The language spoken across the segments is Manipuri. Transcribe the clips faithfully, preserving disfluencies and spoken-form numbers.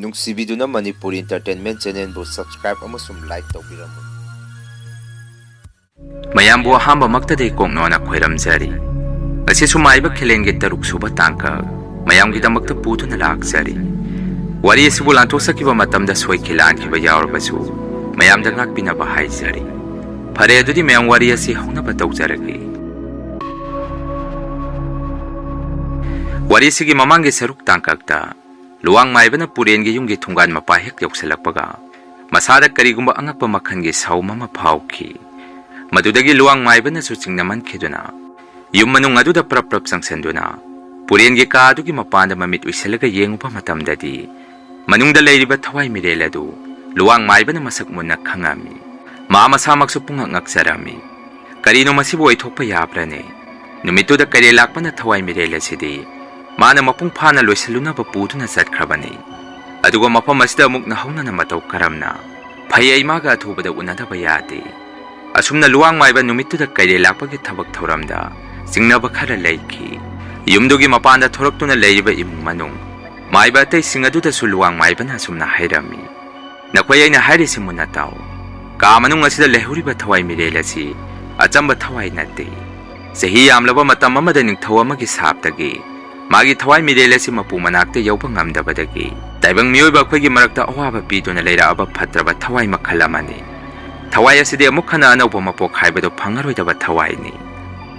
ꯅꯨꯡꯁꯤꯕꯤꯗꯨꯅ ꯃꯅꯤꯄꯨꯔ Entertainment Channelꯕꯨ subscribe ꯑꯃꯁꯨꯡ like ꯇꯧꯕꯤꯔꯝꯃꯨ꯫ ꯃꯌꯥꯝꯕꯨ ꯑꯍꯥꯟꯕꯃꯛꯇꯗꯤ ꯀꯣꯛꯅꯣꯅ ꯈꯣꯏꯔꯝꯖꯔꯤ꯫ ꯉꯁꯤꯁꯨ ꯃꯥꯏꯕ ꯈꯦꯂꯦꯟꯒꯤ ꯇꯔꯨꯛ ꯁꯨꯕ ꯇꯥꯡꯀꯛ ꯃꯌꯥꯝꯒꯤꯗꯃꯛꯇ ꯄꯨꯗꯨꯅ ꯂꯥꯛꯆꯔꯤ꯫ ꯋꯥꯔꯤ ꯑꯁꯤꯕꯨ ꯂꯥꯟꯊꯣꯛꯆꯈꯤꯕ ꯃꯇꯝꯗ ꯁꯣꯏꯈꯤ ꯂꯥꯟꯈꯤꯕ ꯌꯥꯎꯔꯕꯁꯨ ꯃꯌꯥꯝꯗ ꯉꯥꯛꯄꯤꯅꯕ ꯍꯥꯏꯖꯔꯤ꯫ ꯐꯔꯦ, ꯑꯗꯨꯗꯤ ꯃꯌꯥꯝ ꯋꯥꯔꯤ ꯑꯁꯤ ꯍꯧꯅꯕ ꯇꯧꯖꯔꯒꯦ꯫ ꯋꯥꯔꯤꯁꯤꯒꯤ ꯃꯃꯥꯡꯒꯤ ꯁꯔꯨꯛ ꯇꯥꯡꯀꯛꯇ ꯂꯨꯋꯥꯡ ꯃꯥꯏꯕꯅ ꯄꯨꯔꯦꯟꯒꯤ ꯌꯨꯝꯒꯤ ꯊꯣꯡꯒꯥꯟ ꯃꯄꯥ ꯍꯦꯛ ꯌꯧꯁꯤꯜꯂꯛꯄꯒ ꯃꯁꯥꯗ ꯀꯔꯤꯒꯨꯝꯕ ꯑꯉꯛꯄ ꯃꯈꯜꯒꯤ ꯁꯥꯎꯝ ꯑꯃ ꯐꯥꯎꯈꯤ꯫ ꯃꯗꯨꯗꯒꯤ ꯂꯨꯋꯥꯡ ꯃꯥꯏꯕꯅꯁꯨ ꯆꯤꯡꯅꯃꯟꯈꯤꯗꯨꯅ ꯌꯨꯝ ꯃꯅꯨꯡ ꯑꯗꯨꯗ ꯄ꯭ꯔꯞ ꯄ꯭ꯔꯞ ꯆꯪꯁꯤꯟꯗꯨꯅ ꯄꯨꯔꯦꯟꯒꯤ ꯀꯥ ꯑꯗꯨꯒꯤ ꯃꯄꯥꯟꯗ ꯃꯃꯤꯠ ꯎꯏꯁꯤꯜꯂꯒ ꯌꯦꯡꯉꯨꯕ ꯃꯇꯝꯗꯗꯤ ꯃꯅꯨꯡꯗ ꯂꯩꯔꯤꯕ ꯊꯋꯥꯏ ꯃꯤꯔꯦꯜ ꯑꯗꯨ ꯂꯨꯋꯥꯡ ꯃꯥꯏꯕꯅ ꯃꯁꯛ ꯃꯨꯟꯅ ꯈꯪꯉꯝꯃꯤ꯫ ꯃꯥ ꯃꯁꯥꯃꯛꯁꯨ ꯄꯨꯡꯉꯛ ꯉꯛꯆꯔꯝꯃꯤ꯫ ꯀꯔꯤꯅꯣ ꯃꯁꯤꯕꯨ ꯑꯣꯏꯊꯣꯛꯄ ꯌꯥꯕ꯭ꯔꯅꯦ? ꯅꯨꯃꯤꯠꯇꯨꯗ ꯀꯩꯔꯦꯜ ꯂꯥꯛꯄꯅ ꯊꯋꯥꯏ ꯃꯤꯔꯦꯜ ꯑꯁꯤꯗꯤ ꯃꯥꯅ ꯃꯄꯨꯡ ꯐꯥꯅ ꯂꯣꯏꯁꯤꯜꯂꯨꯅꯕ ꯄꯨꯗꯨꯅ ꯆꯠꯈ꯭ꯔꯕꯅꯤ꯫ ꯑꯗꯨꯒ ꯃꯐꯝ ꯑꯁꯤꯗ ꯑꯃꯨꯛ ꯅꯧꯍꯧꯅꯅ ꯃꯇꯧ ꯀꯔꯝꯅ? ꯐꯩ, ꯑꯩ ꯃꯥꯒ ꯑꯊꯨꯕꯗ ꯎꯅꯗꯕ ꯌꯥꯗꯦ꯫ ꯑꯁꯨꯝꯅ ꯂꯨꯋꯥꯡ ꯃꯥꯏꯕ ꯅꯨꯃꯤꯠꯇꯨꯗ ꯀꯩꯔꯦꯜ ꯂꯥꯛꯄꯒꯤ ꯊꯕꯛ ꯊꯧꯔꯝꯗ ꯆꯤꯡꯅꯕ ꯈꯔ ꯂꯩꯈꯤ꯫ ꯌꯨꯝꯗꯨꯒꯤ ꯃꯄꯥꯟꯗ ꯊꯣꯔꯛꯇꯨꯅ ꯂꯩꯔꯤꯕ ꯏꯃꯨꯡ ꯃꯅꯨꯡ, ꯃꯥꯏꯕ ꯑꯇꯩꯁꯤꯡ ꯑꯗꯨꯗꯁꯨ ꯂꯨꯋꯥꯡ ꯃꯥꯏꯕꯅ ꯑꯁꯨꯝꯅ ꯍꯥꯏꯔꯝꯃꯤ, "ꯅꯈꯣꯏ, ꯑꯩꯅ ꯍꯥꯏꯔꯤꯁꯤ ꯃꯨꯟꯅ ꯇꯥꯎ꯫ ꯀꯥ ꯃꯅꯨꯡ ꯑꯁꯤꯗ ꯂꯩꯍꯧꯔꯤꯕ ꯊꯋꯥꯏ ꯃꯤꯔꯦꯜ ꯑꯁꯤ ꯑꯆꯝꯕ ꯊꯋꯥꯏ ꯅꯠꯇꯦ꯫ ꯆꯍꯤ ꯌꯥꯝꯂꯕ ꯃꯇꯝ ꯑꯃꯗ ꯅꯤꯡꯊꯧ ꯑꯃꯒꯤ ꯁꯥꯞꯇꯒꯤ ꯃꯥꯒꯤ ꯊꯋꯥꯏ ꯃꯤꯔꯦꯜ ꯑꯁꯤ ꯃꯄꯨ ꯃꯅꯥꯛꯇ ꯌꯧꯕ ꯉꯝꯗꯕꯗꯒꯤ ꯇꯥꯏꯕꯪ ꯃꯤꯑꯣꯏꯕ ꯑꯩꯈꯣꯏꯒꯤ ꯃꯔꯛꯇ ꯑꯋꯥꯕ ꯄꯤꯗꯨꯅ ꯂꯩꯔꯛꯑꯕ ꯐꯠꯇ꯭ꯔꯕ ꯊꯋꯥꯏ ꯃꯈꯜ ꯑꯃꯅꯤ꯫ ꯊꯋꯥꯏ ꯑꯁꯤꯗꯤ ꯑꯃꯨꯛ ꯍꯟꯅ ꯑꯅꯧꯕ ꯃꯄꯣꯛ ꯍꯥꯏꯕꯗꯨ ꯐꯪꯉꯔꯣꯏꯗꯕ ꯊꯋꯥꯏꯅꯤ꯫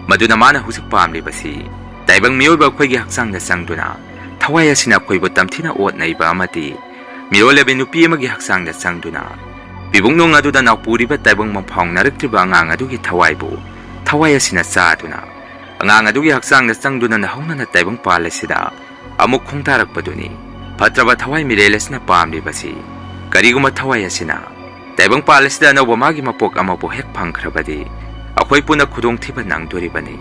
ꯃꯗꯨꯅ ꯃꯥꯅ ꯍꯧꯖꯤꯛ ꯄꯥꯝꯂꯤꯕꯁꯤ ꯇꯥꯏꯕꯪ ꯃꯤꯑꯣꯏꯕ ꯑꯩꯈꯣꯏꯒꯤ ꯍꯛꯆꯥꯡꯗ ꯆꯪꯗꯨꯅ ꯊꯋꯥꯏ ꯑꯁꯤꯅ ꯑꯩꯈꯣꯏꯕꯨ ꯇꯝꯊꯤꯅ ꯑꯣꯠ ꯅꯩꯕ ꯑꯃꯗꯤ ꯃꯤꯔꯣꯜꯂꯕꯤ ꯅꯨꯄꯤ ꯑꯃꯒꯤ ꯍꯛꯆꯥꯡꯗ ꯆꯪꯗꯨꯅ ꯄꯤꯕꯨꯡꯅꯨꯡ ꯑꯗꯨꯗ ꯅꯥꯎꯄꯨꯔꯤꯕ ꯇꯥꯏꯕꯪ ꯃꯪꯐꯥꯎꯅꯔꯛꯇ꯭ꯔꯤꯕ ꯑꯉꯥꯡ ꯑꯗꯨꯒꯤ ꯊꯋꯥꯏꯕꯨ ꯊꯋꯥꯏ ꯑꯁꯤꯅ ꯆꯥꯗꯨꯅ ꯑꯉꯥꯡ ꯑꯗꯨꯒꯤ ꯍꯛꯆꯥꯡꯗ ꯆꯪꯗꯨꯅ ꯅꯧꯍꯧꯅꯅ ꯇꯥꯏꯕꯪ ꯄꯥꯜ ꯑꯁꯤꯗ ꯑꯃꯨꯛ ꯈꯣꯡꯗꯥꯔꯛꯄꯗꯨꯅꯤ꯫ ꯐꯠꯇ꯭ꯔꯕ ꯊꯋꯥꯏ ꯃꯤꯔꯦꯜ ꯑꯁꯤꯅ ꯄꯥꯝꯂꯤꯕꯁꯤ꯫ ꯀꯔꯤꯒꯨꯝꯕ ꯊꯋꯥꯏ ꯑꯁꯤꯅ ꯇꯥꯏꯕꯪ ꯄꯥꯜ ꯑꯁꯤꯗ ꯑꯅꯧꯕ ꯃꯥꯒꯤ ꯃꯄꯣꯛ ꯑꯃꯕꯨ ꯍꯦꯛ ꯐꯪꯈ꯭ꯔꯕꯗꯤ ꯑꯩꯈꯣꯏ ꯄꯨꯟꯅ ꯈꯨꯗꯣꯡꯊꯤꯕ ꯅꯪꯗꯣꯔꯤꯕꯅꯤ꯫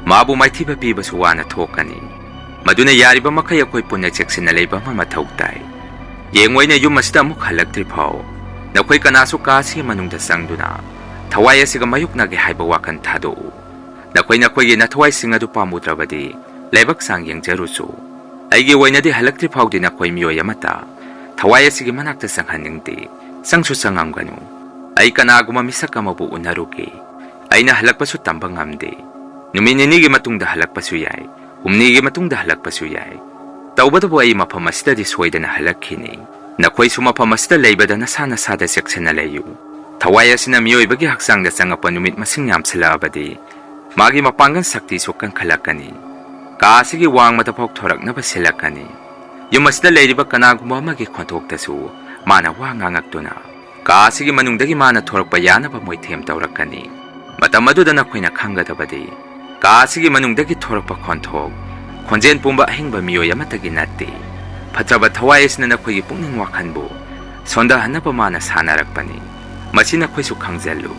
ꯃꯥꯕꯨ ꯃꯥꯏꯊꯤꯕ ꯄꯤꯕꯁꯨ ꯋꯥꯅ ꯊꯣꯛꯀꯅꯤ꯫ ꯃꯗꯨꯅ ꯌꯥꯔꯤꯕ ꯃꯈꯩ ꯑꯩꯈꯣꯏ ꯄꯨꯟꯅ ꯆꯦꯛꯁꯤꯟꯅ ꯂꯩꯕ ꯑꯃ ꯃꯊꯧ ꯇꯥꯏ꯫ ꯌꯦꯡꯉꯨ, ꯑꯩꯅ ꯌꯨꯝ ꯑꯁꯤꯗ ꯑꯃꯨꯛ ꯍꯜꯂꯛꯇ꯭ꯔꯤ ꯐꯥꯎ ꯅꯈꯣꯏ ꯀꯅꯥꯁꯨ ꯀꯥ ꯑꯁꯤꯒꯤ ꯃꯅꯨꯡꯗ ꯆꯪꯗꯨꯅ ꯊꯋꯥꯏ ꯑꯁꯤꯒ ꯃꯥꯌꯣꯛꯅꯒꯦ ꯍꯥꯏꯕ ꯋꯥꯈꯜ ꯊꯥꯗꯣꯛꯎ꯫ ꯅꯈꯣꯏ ꯅꯈꯣꯏꯒꯤ ꯅꯊꯋꯥꯏꯁꯤꯡ ꯑꯗꯨ ꯄꯥꯝꯃꯨꯗ꯭ꯔꯕꯗꯤ ꯂꯥꯏꯕꯛ ꯆꯥꯡ ꯌꯦꯡꯖꯔꯨꯆꯣ꯫ ꯑꯩꯒꯤ ꯑꯣꯏꯅꯗꯤ ꯍꯜꯂꯛꯇ꯭ꯔꯤ ꯐꯥꯎꯗꯤ ꯅꯈꯣꯏ ꯃꯤꯑꯣꯏ ꯑꯃꯠꯇ ꯊꯋꯥꯏ ꯑꯁꯤꯒꯤ ꯃꯅꯥꯛꯇ ꯆꯪꯍꯟꯅꯤꯡꯗꯦ꯫ ꯆꯪꯁꯨ ꯆꯪꯉꯝꯒꯅꯨ꯫ ꯑꯩ ꯀꯅꯥꯒꯨꯝꯕ ꯃꯤꯁꯛ ꯑꯃꯕꯨ ꯎꯅꯔꯨꯒꯦ꯫ ꯑꯩꯅ ꯍꯜꯂꯛꯄꯁꯨ ꯇꯝꯕ ꯉꯝꯗꯦ꯫ ꯅꯨꯃꯤꯠ ꯅꯤꯅꯤꯒꯤ ꯃꯇꯨꯡꯗ ꯍꯜꯂꯛꯄꯁꯨ ꯌꯥꯏ, ꯍꯨꯝꯅꯤꯒꯤ ꯃꯇꯨꯡꯗ ꯍꯜꯂꯛꯄꯁꯨ ꯌꯥꯏ꯫ ꯇꯧꯕꯇꯕꯨ ꯑꯩ ꯃꯐꯝ ꯑꯁꯤꯗꯗꯤ ꯁꯣꯏꯗꯅ ꯍꯜꯂꯛꯈꯤꯅꯤ꯫ ꯅꯈꯣꯏꯁꯨ ꯃꯐꯝ ꯑꯁꯤꯗ ꯂꯩꯕꯗ ꯅꯁꯥ ꯅꯁꯥꯗ ꯆꯦꯛꯁꯤꯟꯅ ꯂꯩꯌꯨ꯫ ꯊꯋꯥꯏ ꯑꯁꯤꯅ ꯃꯤꯑꯣꯏꯕꯒꯤ ꯍꯛꯆꯥꯡꯗ ꯆꯪꯉꯛꯄ ꯅꯨꯃꯤꯠ ꯃꯁꯤꯡ ꯌꯥꯝꯁꯤꯜꯂꯛꯑꯕꯗꯤ ꯃꯥꯒꯤ ꯃꯄꯥꯡꯒꯜ ꯁꯛꯇꯤꯁꯨ ꯀꯟꯈꯠꯂꯛꯀꯅꯤ꯫ ꯀꯥ ꯑꯁꯤꯒꯤ ꯋꯥꯡꯃꯗ ꯐꯥꯎ ꯊꯣꯔꯛꯅꯕ ꯁꯤꯜꯂꯛꯀꯅꯤ꯫ ꯌꯨꯝ ꯑꯁꯤꯗ ꯂꯩꯔꯤꯕ ꯀꯅꯥꯒꯨꯝꯕ ꯑꯃꯒꯤ ꯈꯣꯟꯊꯣꯛꯇꯁꯨ ꯃꯥꯅ ꯋꯥ ꯉꯥꯡꯉꯛꯇꯨꯅ ꯀꯥ ꯑꯁꯤꯒꯤ ꯃꯅꯨꯡꯗꯒꯤ ꯃꯥꯅ ꯊꯣꯔꯛꯄ ꯌꯥꯅꯕ ꯃꯣꯏꯊꯦꯝ ꯇꯧꯔꯛꯀꯅꯤ꯫ ꯃꯇꯝ ꯑꯗꯨꯗ ꯅꯈꯣꯏꯅ ꯈꯪꯒꯗꯕꯗꯤ ꯀꯥ ꯑꯁꯤꯒꯤ ꯃꯅꯨꯡꯗꯒꯤ ꯊꯣꯔꯛꯄ ꯈꯣꯟꯊꯣꯛ, ꯈꯣꯟꯖꯦꯜ ꯄꯨꯝꯕ ꯑꯍꯤꯡꯕ ꯃꯤꯑꯣꯏ ꯑꯃꯠꯇꯒꯤ ꯅꯠꯇꯦ꯫ ꯐꯠꯇ꯭ꯔꯕ ꯊꯋꯥꯏ ꯑꯁꯤꯅ ꯅꯈꯣꯏꯒꯤ ꯄꯨꯛꯅꯤꯡ ꯋꯥꯈꯜꯕꯨ ꯁꯣꯟꯊꯍꯟꯅꯕ ꯃꯥꯅ ꯁꯥꯟꯅꯔꯛꯄꯅꯤ꯫ ꯃꯁꯤ ꯅꯈꯣꯏꯁꯨ ꯈꯪꯖꯜꯂꯨ꯫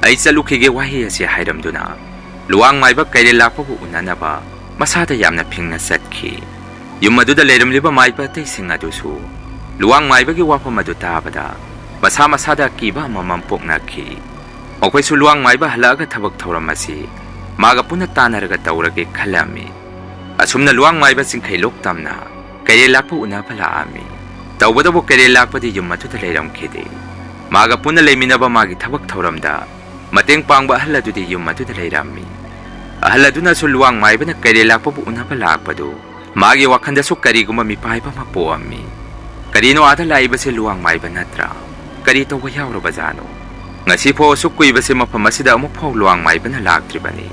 ꯑꯩ ꯆꯠꯂꯨꯈꯤꯒꯦ ꯋꯥꯍꯩ ꯑꯁꯤ ꯍꯥꯏꯔꯝꯗꯨꯅ ꯂꯨꯋꯥꯡ ꯃꯥꯏꯕ ꯀꯩꯔꯦꯜ ꯂꯥꯛꯄꯕꯨ ꯎꯅꯅꯕ ꯃꯁꯥꯗ ꯌꯥꯝꯅ ꯐꯤꯡꯅ ꯆꯠꯈꯤ꯫ ꯌꯨꯝ ꯑꯗꯨꯗ ꯂꯩꯔꯝꯂꯤꯕ ꯃꯥꯏꯕ ꯑꯇꯩꯁꯤꯡ ꯑꯗꯨꯁꯨ ꯂꯨꯋꯥꯡ ꯃꯥꯏꯕꯒꯤ ꯋꯥꯐꯝ ꯑꯗꯨ ꯇꯥꯕꯗ ꯃꯁꯥ ꯃꯁꯥꯗ ꯑꯀꯤꯕ ꯑꯃꯃꯝ ꯄꯣꯛꯅꯈꯤ꯫ ꯃꯈꯣꯏꯁꯨ ꯂꯨꯋꯥꯡ ꯃꯥꯏꯕ ꯍꯜꯂꯛꯑꯒ ꯊꯕꯛ ꯊꯧꯔꯝ ꯑꯁꯤ ꯃꯥꯒ ꯄꯨꯟꯅ ꯇꯥꯟꯅꯔꯒ ꯇꯧꯔꯒꯦ ꯈꯜꯂꯝꯃꯤ꯫ ꯑꯁꯨꯝꯅ ꯂꯨꯋꯥꯡ ꯃꯥꯏꯕ ꯆꯤꯡꯈꯩ ꯂꯣꯛ ꯇꯝꯅ ꯀꯩꯔꯦꯜ ꯂꯥꯛꯄ ꯎꯅꯕ ꯂꯥꯛꯑꯝꯃꯤ꯫ ꯇꯧꯕꯇꯕꯨ ꯀꯩꯔꯦꯜ ꯂꯥꯛꯄꯗꯤ ꯌꯨꯝ ꯑꯗꯨꯗ ꯂꯩꯔꯝꯈꯤꯗꯦ꯫ ꯃꯥꯒ ꯄꯨꯟꯅ ꯂꯩꯃꯤꯟꯅꯕ ꯃꯥꯒꯤ ꯊꯕꯛ ꯊꯧꯔꯝꯗ ꯃꯇꯦꯡ ꯄꯥꯡꯕ ꯑꯍꯜ ꯑꯗꯨꯗꯤ ꯌꯨꯝ ꯑꯗꯨꯗ ꯂꯩꯔꯝꯃꯤ꯫ ꯑꯍꯜ ꯑꯗꯨꯅꯁꯨ ꯂꯨꯋꯥꯡ ꯃꯥꯏꯕꯅ ꯀꯩꯔꯦꯜ ꯂꯥꯛꯄꯕꯨ ꯎꯅꯕ ꯂꯥꯛꯄꯗꯨ ꯃꯥꯒꯤ ꯋꯥꯈꯜꯗꯁꯨ ꯀꯔꯤꯒꯨꯝꯕ ꯃꯤꯄꯥꯏꯕ ꯑꯃ ꯄꯣꯛꯑꯝꯃꯤ꯫ ꯀꯔꯤꯅꯣ ꯑꯥꯗ ꯂꯥꯛꯏꯕꯁꯦ ꯂꯨꯋꯥꯡ ꯃꯥꯏꯕ ꯅꯠꯇ꯭ꯔꯥ? ꯀꯔꯤ ꯇꯧꯕ ꯌꯥꯎꯔꯕꯖꯥꯠꯅꯣ? ꯉꯁꯤ ꯐꯥꯎ ꯑꯁꯨꯛ ꯀꯨꯏꯕꯁꯦ ꯃꯐꯝ ꯑꯁꯤꯗ ꯑꯃꯨꯛ ꯐꯥꯎ ꯂꯨꯋꯥꯡ ꯃꯥꯏꯕꯅ ꯂꯥꯛꯇ꯭ꯔꯤꯕꯅꯤ꯫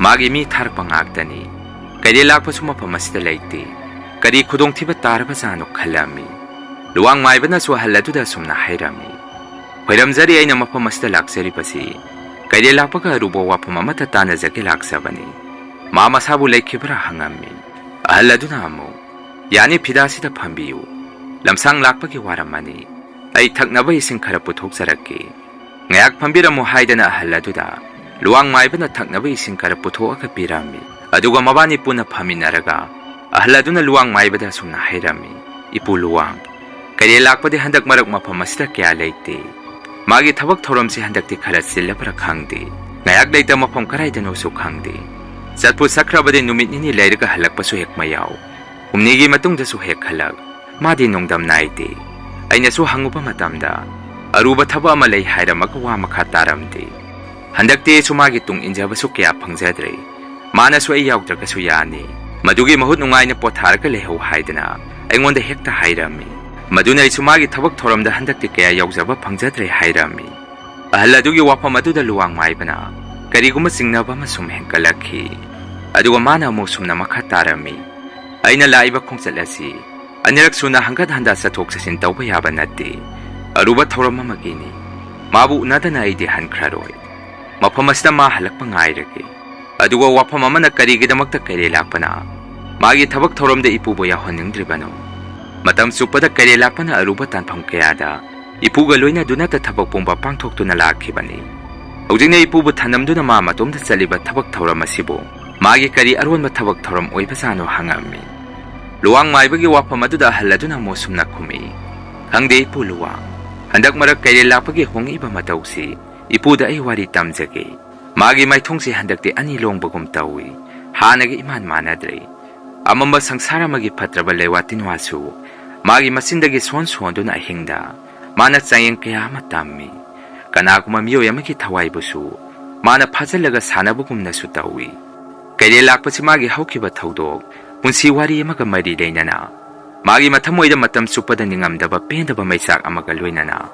ꯃꯥꯒꯤ ꯃꯤ ꯊꯥꯔꯛꯄ ꯉꯥꯛꯇꯅꯤ꯫ ꯀꯩꯔꯦꯜ ꯂꯥꯛꯄꯁꯨ ꯃꯐꯝ ꯑꯁꯤꯗ ꯂꯩꯇꯦ꯫ ꯀꯔꯤ ꯈꯨꯗꯣꯡꯊꯤꯕ ꯇꯥꯔꯕꯖꯥꯠꯅꯣ ꯈꯜꯂꯝꯃꯤ꯫ ꯂꯨꯋꯥꯡ ꯃꯥꯏꯕꯅꯁꯨ ꯑꯍꯜ ꯑꯗꯨꯗ ꯑꯁꯨꯝꯅ ꯍꯥꯏꯔꯝꯃꯤ, ꯈꯣꯏꯔꯝꯖꯔꯤ, ꯑꯩꯅ ꯃꯐꯝ ꯑꯁꯤꯗ ꯂꯥꯛꯆꯔꯤꯕꯁꯤ ꯀꯩꯔꯦꯜ ꯂꯥꯛꯄꯒ ꯑꯔꯨꯕ ꯋꯥꯐꯝ ꯑꯃꯠꯇ ꯇꯥꯟꯅꯖꯒꯦ ꯂꯥꯛꯆꯕꯅꯤ꯫ ꯃꯥ ꯃꯁꯥꯕꯨ ꯂꯩꯈꯤꯕ꯭ꯔꯥ ꯍꯪꯉꯝꯃꯤ꯫ ꯑꯍꯜ ꯑꯗꯨꯅ ꯑꯃꯨꯛ, ꯌꯥꯅꯤ, ꯐꯤꯗꯥꯁꯤꯗ ꯐꯝꯕꯤꯌꯨ꯫ ꯂꯝꯁꯥꯡ ꯂꯥꯛꯄꯒꯤ ꯋꯥꯔꯝꯃꯅꯤ꯫ ꯑꯩ ꯊꯛꯅꯕ ꯏꯁꯤꯡ ꯈꯔ ꯄꯨꯊꯣꯛꯆꯔꯛꯀꯦ꯫ ꯉꯥꯏꯍꯥꯛ ꯐꯝꯕꯤꯔꯝꯃꯨ ꯍꯥꯏꯗꯅ ꯑꯍꯜ ꯑꯗꯨꯗ ꯂꯨꯋꯥꯡ ꯃꯥꯏꯕꯅ ꯊꯛꯅꯕ ꯏꯁꯤꯡ ꯈꯔ ꯄꯨꯊꯣꯛꯑꯒ ꯄꯤꯔꯝꯃꯤ꯫ ꯑꯗꯨꯒ ꯃꯕꯥꯅꯤ ꯄꯨꯟꯅ ꯐꯝꯃꯤꯟꯅꯔꯒ ꯑꯍꯜ ꯑꯗꯨꯅ ꯂꯨꯋꯥꯡ ꯃꯥꯏꯕꯗ ꯑꯁꯨꯝꯅ ꯍꯥꯏꯔꯝꯃꯤ, ꯏꯄꯨ ꯂꯨꯋꯥꯡ, ꯀꯩꯔꯦꯜ ꯂꯥꯛꯄꯗꯤ ꯍꯟꯗꯛ ꯃꯔꯛ ꯃꯐꯝ ꯑꯁꯤꯗ ꯀꯌꯥ ꯂꯩꯇꯦ꯫ ꯃꯥꯒꯤ ꯊꯕꯛ ꯊꯧꯔꯝꯁꯤ ꯍꯟꯗꯛꯇꯤ ꯈꯔ ꯆꯤꯜꯂꯕ꯭ꯔꯥ ꯈꯪꯗꯦ꯫ ꯉꯥꯏꯍꯥꯛ ꯂꯩꯇ ꯃꯐꯝ ꯀꯔꯥꯏꯗꯅꯣꯁꯨ ꯈꯪꯗꯦ꯫ ꯆꯠꯄꯨ ꯆꯠꯈ꯭ꯔꯕꯗꯤ ꯅꯨꯃꯤꯠ ꯅꯤꯅꯤ ꯂꯩꯔꯒ ꯍꯜꯂꯛꯄꯁꯨ ꯍꯦꯛ ꯃꯌꯥꯎ꯫ ꯍꯨꯝꯅꯤꯒꯤ ꯃꯇꯨꯡꯗꯁꯨ ꯍꯦꯛ ꯍꯜꯂꯛ꯫ ꯃꯥꯗꯤ ꯅꯣꯡꯗꯝ ꯅꯥꯏꯗꯦ꯫ ꯑꯩꯅꯁꯨ ꯍꯪꯉꯨꯕ ꯃꯇꯝꯗ, "ꯑꯔꯨꯕ ꯊꯕꯛ ꯑꯃ ꯂꯩ" ꯍꯥꯏꯔꯝꯃꯒ ꯋꯥ ꯃꯈꯥ ꯇꯥꯔꯝꯗꯦ꯫ ꯍꯟꯗꯛꯇꯤ ꯑꯩꯁꯨ ꯃꯥꯒꯤ ꯇꯨꯡ ꯏꯟꯖꯕꯁꯨ ꯀꯌꯥ ꯐꯪꯖꯗ꯭ꯔꯦ꯫ ꯃꯥꯅꯁꯨ ꯑꯩ ꯌꯥꯎꯗ꯭ꯔꯒꯁꯨ ꯌꯥꯅꯤ, ꯃꯗꯨꯒꯤ ꯃꯍꯨꯠ ꯅꯨꯡꯉꯥꯏꯅ ꯄꯣꯊꯥꯔꯒ ꯂꯩꯍꯧ ꯍꯥꯏꯗꯅ ꯑꯩꯉꯣꯟꯗ ꯍꯦꯛꯇ ꯍꯥꯏꯔꯝꯃꯤ꯫ ꯃꯗꯨꯅ ꯑꯩꯁꯨ ꯃꯥꯒꯤ ꯊꯕꯛ ꯊꯧꯔꯝꯗ ꯍꯟꯗꯛꯇꯤ ꯀꯌꯥ ꯌꯥꯎꯖꯕ ꯐꯪꯖꯗ꯭ꯔꯦ ꯍꯥꯏꯔꯝꯃꯤ꯫ ꯑꯍꯜ ꯑꯗꯨꯒꯤ ꯋꯥꯐꯝ ꯑꯗꯨꯗ ꯂꯨꯋꯥꯡ ꯃꯥꯏꯕꯅ ꯀꯔꯤꯒꯨꯝꯕ ꯆꯤꯡꯅꯕ ꯑꯃ ꯁꯨꯝ ꯍꯦꯟꯒꯠꯂꯛꯈꯤ꯫ ꯑꯗꯨꯒ ꯃꯥꯅ ꯑꯃꯨꯛ ꯁꯨꯝꯅ ꯃꯈꯥ ꯇꯥꯔꯝꯃꯤ, "ꯑꯩꯅ ꯂꯥꯛꯏꯕ ꯈꯣꯡꯆꯠ ꯑꯁꯤ ꯑꯅꯤꯔꯛ ꯁꯨꯅ ꯍꯟꯒꯠ ꯍꯟꯗ ꯆꯠꯊꯣꯛ ꯆꯠꯁꯤꯟ ꯇꯧꯕ ꯌꯥꯕ ꯅꯠꯇꯦ꯫ ꯑꯔꯨꯕ ꯊꯧꯔꯝ ꯑꯃꯒꯤꯅꯤ꯫ ꯃꯥꯕꯨ ꯎꯅꯗꯅ ꯑꯩꯗꯤ ꯍꯟꯈ꯭ꯔꯔꯣꯏ꯫ ꯃꯐꯝ ꯑꯁꯤꯗ ꯃꯥ ꯍꯜꯂꯛꯄ ꯉꯥꯏꯔꯒꯦ꯫ ꯑꯗꯨꯒ ꯋꯥꯐꯝ ꯑꯃꯅ, ꯀꯔꯤꯒꯤꯗꯃꯛꯇ ꯀꯩꯔꯦꯜ ꯂꯥꯛꯄꯅ ꯃꯥꯒꯤ ꯊꯕꯛ ꯊꯧꯔꯝꯗ ꯏꯄꯨꯕꯨ ꯌꯥꯎꯍꯟꯅꯤꯡꯗ꯭ꯔꯤꯕꯅꯣ?" ꯃꯇꯝ ꯆꯨꯞꯄꯗ ꯀꯩꯔꯦꯜ ꯂꯥꯛꯄꯅ ꯑꯔꯨꯕ ꯇꯥꯟꯐꯝ ꯀꯌꯥꯗ ꯏꯄꯨꯒ ꯂꯣꯏꯅꯗꯨꯅꯇ ꯊꯕꯛ ꯄꯨꯝꯕ ꯄꯥꯡꯊꯣꯛꯇꯨꯅ ꯂꯥꯛꯈꯤꯕꯅꯤ꯫ ꯍꯧꯖꯤꯛꯅ ꯏꯄꯨꯕꯨ ꯊꯅꯝꯗꯨꯅ ꯃꯥ ꯃꯇꯣꯝꯇ ꯆꯠꯂꯤꯕ ꯊꯕꯛ ꯊꯧꯔꯝ ꯑꯁꯤꯕꯨ ꯃꯥꯒꯤ ꯀꯔꯤ ꯑꯔꯣꯟꯕ ꯊꯕꯛ ꯊꯧꯔꯝ ꯑꯣꯏꯕꯖꯥꯠꯅꯣ ꯍꯪꯉꯝꯃꯤ꯫ ꯂꯨꯋꯥꯡ ꯃꯥꯏꯕꯒꯤ ꯋꯥꯐꯝ ꯑꯗꯨꯗ ꯑꯍꯜ ꯑꯗꯨꯅ ꯃꯣꯁꯨꯝꯅ ꯈꯨꯝꯃꯤ, "ꯈꯪꯗꯦ ꯏꯄꯨ ꯂꯨꯋꯥꯡ, ꯍꯟꯗꯛ ꯃꯔꯛ ꯀꯩꯔꯦꯜ ꯂꯥꯛꯄꯒꯤ ꯍꯣꯡꯉꯛꯏꯕ ꯃꯇꯧꯁꯤ ꯏꯄꯨꯗ ꯑꯩ ꯋꯥꯔꯤ ꯇꯝꯖꯒꯦ꯫ ꯃꯥꯒꯤ ꯃꯥꯏꯊꯣꯡꯁꯤ ꯍꯟꯗꯛꯇꯤ ꯑꯅꯤ ꯂꯣꯡꯕꯒꯨꯝ ꯇꯧꯏ꯫ ꯍꯥꯟꯅꯒ ꯏꯃꯥꯟ ꯃꯥꯟꯅꯗ꯭ꯔꯦ꯫ ꯑꯃꯝꯕ ꯁꯪꯁꯥꯔ ꯑꯃꯒꯤ ꯐꯠꯇ꯭ꯔꯕ ꯂꯩꯋꯥ ꯇꯤꯟꯋꯥꯁꯨ ꯃꯥꯒꯤ ꯃꯆꯤꯟꯗꯒꯤ ꯁꯣꯟ ꯁꯣꯟꯗꯨꯅ ꯑꯍꯤꯡꯗ ꯃꯥꯅ ꯆꯥꯌꯦꯡ ꯀꯌꯥ ꯑꯃ ꯇꯝꯃꯤ꯫ ꯀꯅꯥꯒꯨꯝꯕ ꯃꯤꯑꯣꯏ ꯑꯃꯒꯤ ꯊꯋꯥꯏꯕꯨꯁꯨ ꯃꯥꯅ ꯐꯥꯖꯤꯜꯂꯒ ꯁꯥꯟꯅꯕꯒꯨꯝꯅꯁꯨ ꯇꯧꯏ꯫ ꯀꯩꯔꯦꯜ ꯂꯥꯛꯄꯁꯤ ꯃꯥꯒꯤ ꯍꯧꯈꯤꯕ ꯊꯧꯗꯣꯛ, ꯄꯨꯟꯁꯤ ꯋꯥꯔꯤ ꯑꯃꯒ ꯃꯔꯤ ꯂꯩꯅꯅ ꯃꯥꯒꯤ ꯃꯊꯃꯣꯏꯗ ꯃꯇꯝ ꯆꯨꯞꯄꯗ ꯅꯤꯡꯉꯝꯗꯕ ꯄꯦꯟꯗꯕ ꯃꯩꯆꯥꯛ ꯑꯃꯒ ꯂꯣꯏꯅꯅ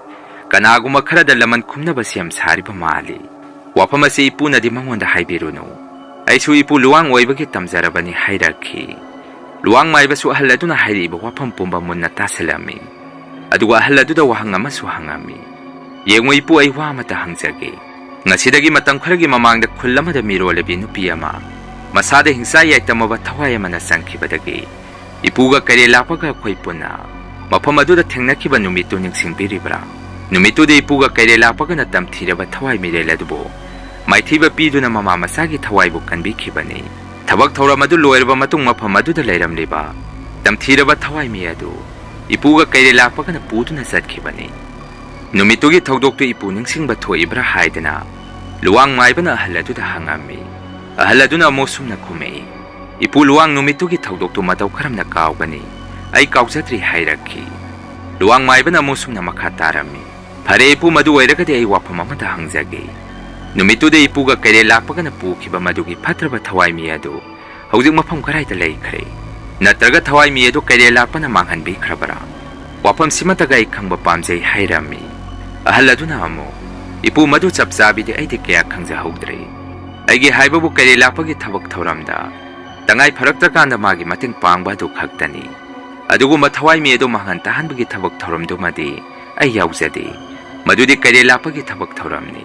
ꯀꯅꯥꯒꯨꯝꯕ ꯈꯔꯗ ꯂꯃꯟ ꯈꯨꯝꯅꯕ ꯁꯦꯝ ꯁꯥꯔꯤꯕ ꯃꯥꯜꯂꯤ꯫ ꯋꯥꯐꯝ ꯑꯁꯤ ꯏꯄꯨꯅꯗꯤ ꯃꯉꯣꯟꯗ ꯍꯥꯏꯕꯤꯔꯨꯅꯨ꯫ ꯑꯩꯁꯨ ꯏꯄꯨ ꯂꯨꯋꯥꯡ ꯑꯣꯏꯕꯒꯤ ꯇꯝꯖꯔꯕꯅꯤ" ꯍꯥꯏꯔꯛꯈꯤ꯫ ꯂꯨꯋꯥꯡ ꯃꯥꯏꯕꯁꯨ ꯑꯍꯜ ꯑꯗꯨꯅ ꯍꯥꯏꯔꯛꯏꯕ ꯋꯥꯐꯝ ꯄꯨꯝꯕ ꯃꯨꯟꯅ ꯇꯥꯁꯤꯜꯂꯝꯃꯤ꯫ ꯑꯗꯨꯒ ꯑꯍꯜ ꯑꯗꯨꯗ ꯋꯥꯍꯪ ꯑꯃꯁꯨ ꯍꯪꯉꯝꯃꯤ, "ꯌꯦꯡꯉꯨ ꯏꯄꯨ, ꯑꯩ ꯋꯥ ꯑꯃꯇ ꯍꯪꯖꯒꯦ꯫ ꯉꯁꯤꯗꯒꯤ ꯃꯇꯝ ꯈꯔꯒꯤ ꯃꯃꯥꯡꯗ ꯈꯨꯜ ꯑꯃꯗ ꯃꯤꯔꯣꯜꯂꯕꯤ ꯅꯨꯄꯤ ꯑꯃ ꯃꯁꯥꯗ ꯍꯤꯡꯆꯥ ꯌꯥꯏꯇꯝꯃꯕ ꯊꯋꯥꯏ ꯑꯃꯅ ꯆꯪꯈꯤꯕꯗꯒꯤ ꯏꯄꯨꯒ ꯀꯩꯔꯦꯜ ꯂꯥꯛꯄꯒ ꯑꯩꯈꯣꯏ ꯄꯨꯟꯅ ꯃꯐꯝ ꯑꯗꯨꯗ ꯊꯦꯡꯅꯈꯤꯕ ꯅꯨꯃꯤꯠꯇꯨ ꯅꯤꯡꯁꯤꯡꯕꯤꯔꯤꯕ꯭ꯔꯥ? ꯅꯨꯃꯤꯠꯇꯨꯗꯤ ꯏꯄꯨꯒ ꯀꯩꯔꯦꯜ ꯂꯥꯛꯄꯒꯅ ꯇꯝꯊꯤꯔꯕ ꯊꯋꯥꯏ ꯃꯤꯔꯦꯜ ꯑꯗꯨꯕꯨ ꯃꯥꯏꯊꯤꯕ ꯄꯤꯗꯨꯅ ꯃꯃꯥ ꯃꯆꯥꯒꯤ ꯊꯋꯥꯏꯕꯨ ꯀꯟꯕꯤꯈꯤꯕꯅꯤ꯫ ꯊꯕꯛ ꯊꯧꯔꯝ ꯑꯗꯨ ꯂꯣꯏꯔꯕ ꯃꯇꯨꯡ ꯃꯐꯝ ꯑꯗꯨꯗ ꯂꯩꯔꯝꯂꯤꯕ ꯇꯝꯊꯤꯔꯕ ꯊꯋꯥꯏ ꯃꯤ ꯑꯗꯨ ꯏꯄꯨꯒ ꯀꯩꯔꯦꯜ ꯂꯥꯛꯄꯒꯅ ꯄꯨꯗꯨꯅ ꯆꯠꯈꯤꯕꯅꯤ꯫ ꯅꯨꯃꯤꯠꯇꯨꯒꯤ ꯊꯧꯗꯣꯛꯇꯨ ꯏꯄꯨ ꯅꯤꯡꯁꯤꯡꯕ ꯊꯣꯛꯏꯕ꯭ꯔꯥ?" ꯍꯥꯏꯗꯅ ꯂꯨꯋꯥꯡ ꯃꯥꯏꯕꯅ ꯑꯍꯜ ꯑꯗꯨꯗ ꯍꯪꯉꯝꯃꯤ꯫ ꯑꯍꯜ ꯑꯗꯨꯅ ꯑꯃꯨꯛ ꯁꯨꯝꯅ ꯈꯨꯝꯃꯛꯏ, "ꯏꯄꯨ ꯂꯨꯋꯥꯡ, ꯅꯨꯃꯤꯠꯇꯨꯒꯤ ꯊꯧꯗꯣꯛꯇꯨ ꯃꯇꯧ ꯀꯔꯝꯅ ꯀꯥꯎꯒꯅꯤ? ꯑꯩ ꯀꯥꯎꯖꯗ꯭ꯔꯤ ꯍꯥꯏꯔꯛꯈꯤ꯫ ꯂꯨꯋꯥꯡ ꯃꯥꯏꯕꯅ ꯑꯃꯨꯛ ꯁꯨꯝꯅ ꯃꯈꯥ ꯇꯥꯔꯝꯃꯤ, "ꯐꯔꯦ ꯏꯄꯨ, ꯃꯗꯨ ꯑꯣꯏꯔꯒꯗꯤ ꯑꯩ ꯋꯥꯐꯝ ꯑꯃꯇ ꯍꯪꯖꯒꯦ꯫ ꯅꯨꯃꯤꯠꯇꯨꯗ ꯏꯄꯨꯒ ꯀꯩꯔꯦꯜ ꯂꯥꯛꯄꯒꯅ ꯄꯨꯈꯤꯕ ꯃꯗꯨꯒꯤ ꯐꯠꯇ꯭ꯔꯕ ꯊꯋꯥꯏ ꯃꯤ ꯑꯗꯨ ꯍꯧꯖꯤꯛ ꯃꯐꯝ ꯀꯗꯥꯏꯗ ꯂꯩꯈ꯭ꯔꯦ? ꯅꯠꯇ꯭ꯔꯒ ꯊꯋꯥꯏ ꯃꯤ ꯑꯗꯨ ꯀꯩꯔꯦꯜ ꯂꯥꯛꯄꯅ ꯃꯥꯡꯍꯟꯕꯤꯈ꯭ꯔꯕꯔꯥ? ꯋꯥꯐꯝꯁꯤꯃꯇꯒ ꯑꯩ ꯈꯪꯕ ꯄꯥꯝꯖꯩ" ꯍꯥꯏꯔꯝꯃꯤ꯫ ꯑꯍꯜ ꯑꯗꯨꯅ ꯑꯃꯨꯛ, "ꯏꯄꯨ, ꯃꯗꯨ ꯆꯞ ꯆꯥꯕꯤꯗꯤ ꯑꯩꯗꯤ ꯀꯌꯥ ꯈꯪꯖꯍꯧꯗ꯭ꯔꯦ꯫ ꯑꯩꯒꯤ ꯍꯥꯏꯕꯕꯨ ꯀꯩꯔꯦꯜ ꯂꯥꯛꯄꯒꯤ ꯊꯕꯛ ꯊꯧꯔꯝꯗ ꯇꯉꯥꯏ ꯐꯔꯛꯇ꯭ꯔꯀꯥꯟꯗ ꯃꯥꯒꯤ ꯃꯇꯦꯡ ꯄꯥꯡꯕ ꯑꯗꯨ ꯈꯛꯇꯅꯤ꯫ ꯑꯗꯨꯒꯨꯝꯕ ꯊꯋꯥꯏ ꯃꯤ ꯑꯗꯨ ꯃꯥꯡꯍꯟ ꯇꯥꯍꯟꯕꯒꯤ ꯊꯕꯛ ꯊꯧꯔꯝꯗꯨꯃꯗꯤ ꯑꯩ ꯌꯥꯎꯖꯗꯦ꯫ ꯃꯗꯨꯗꯤ ꯀꯩꯔꯦꯜ ꯂꯥꯛꯄꯒꯤ ꯊꯕꯛ ꯊꯧꯔꯝꯅꯤ꯫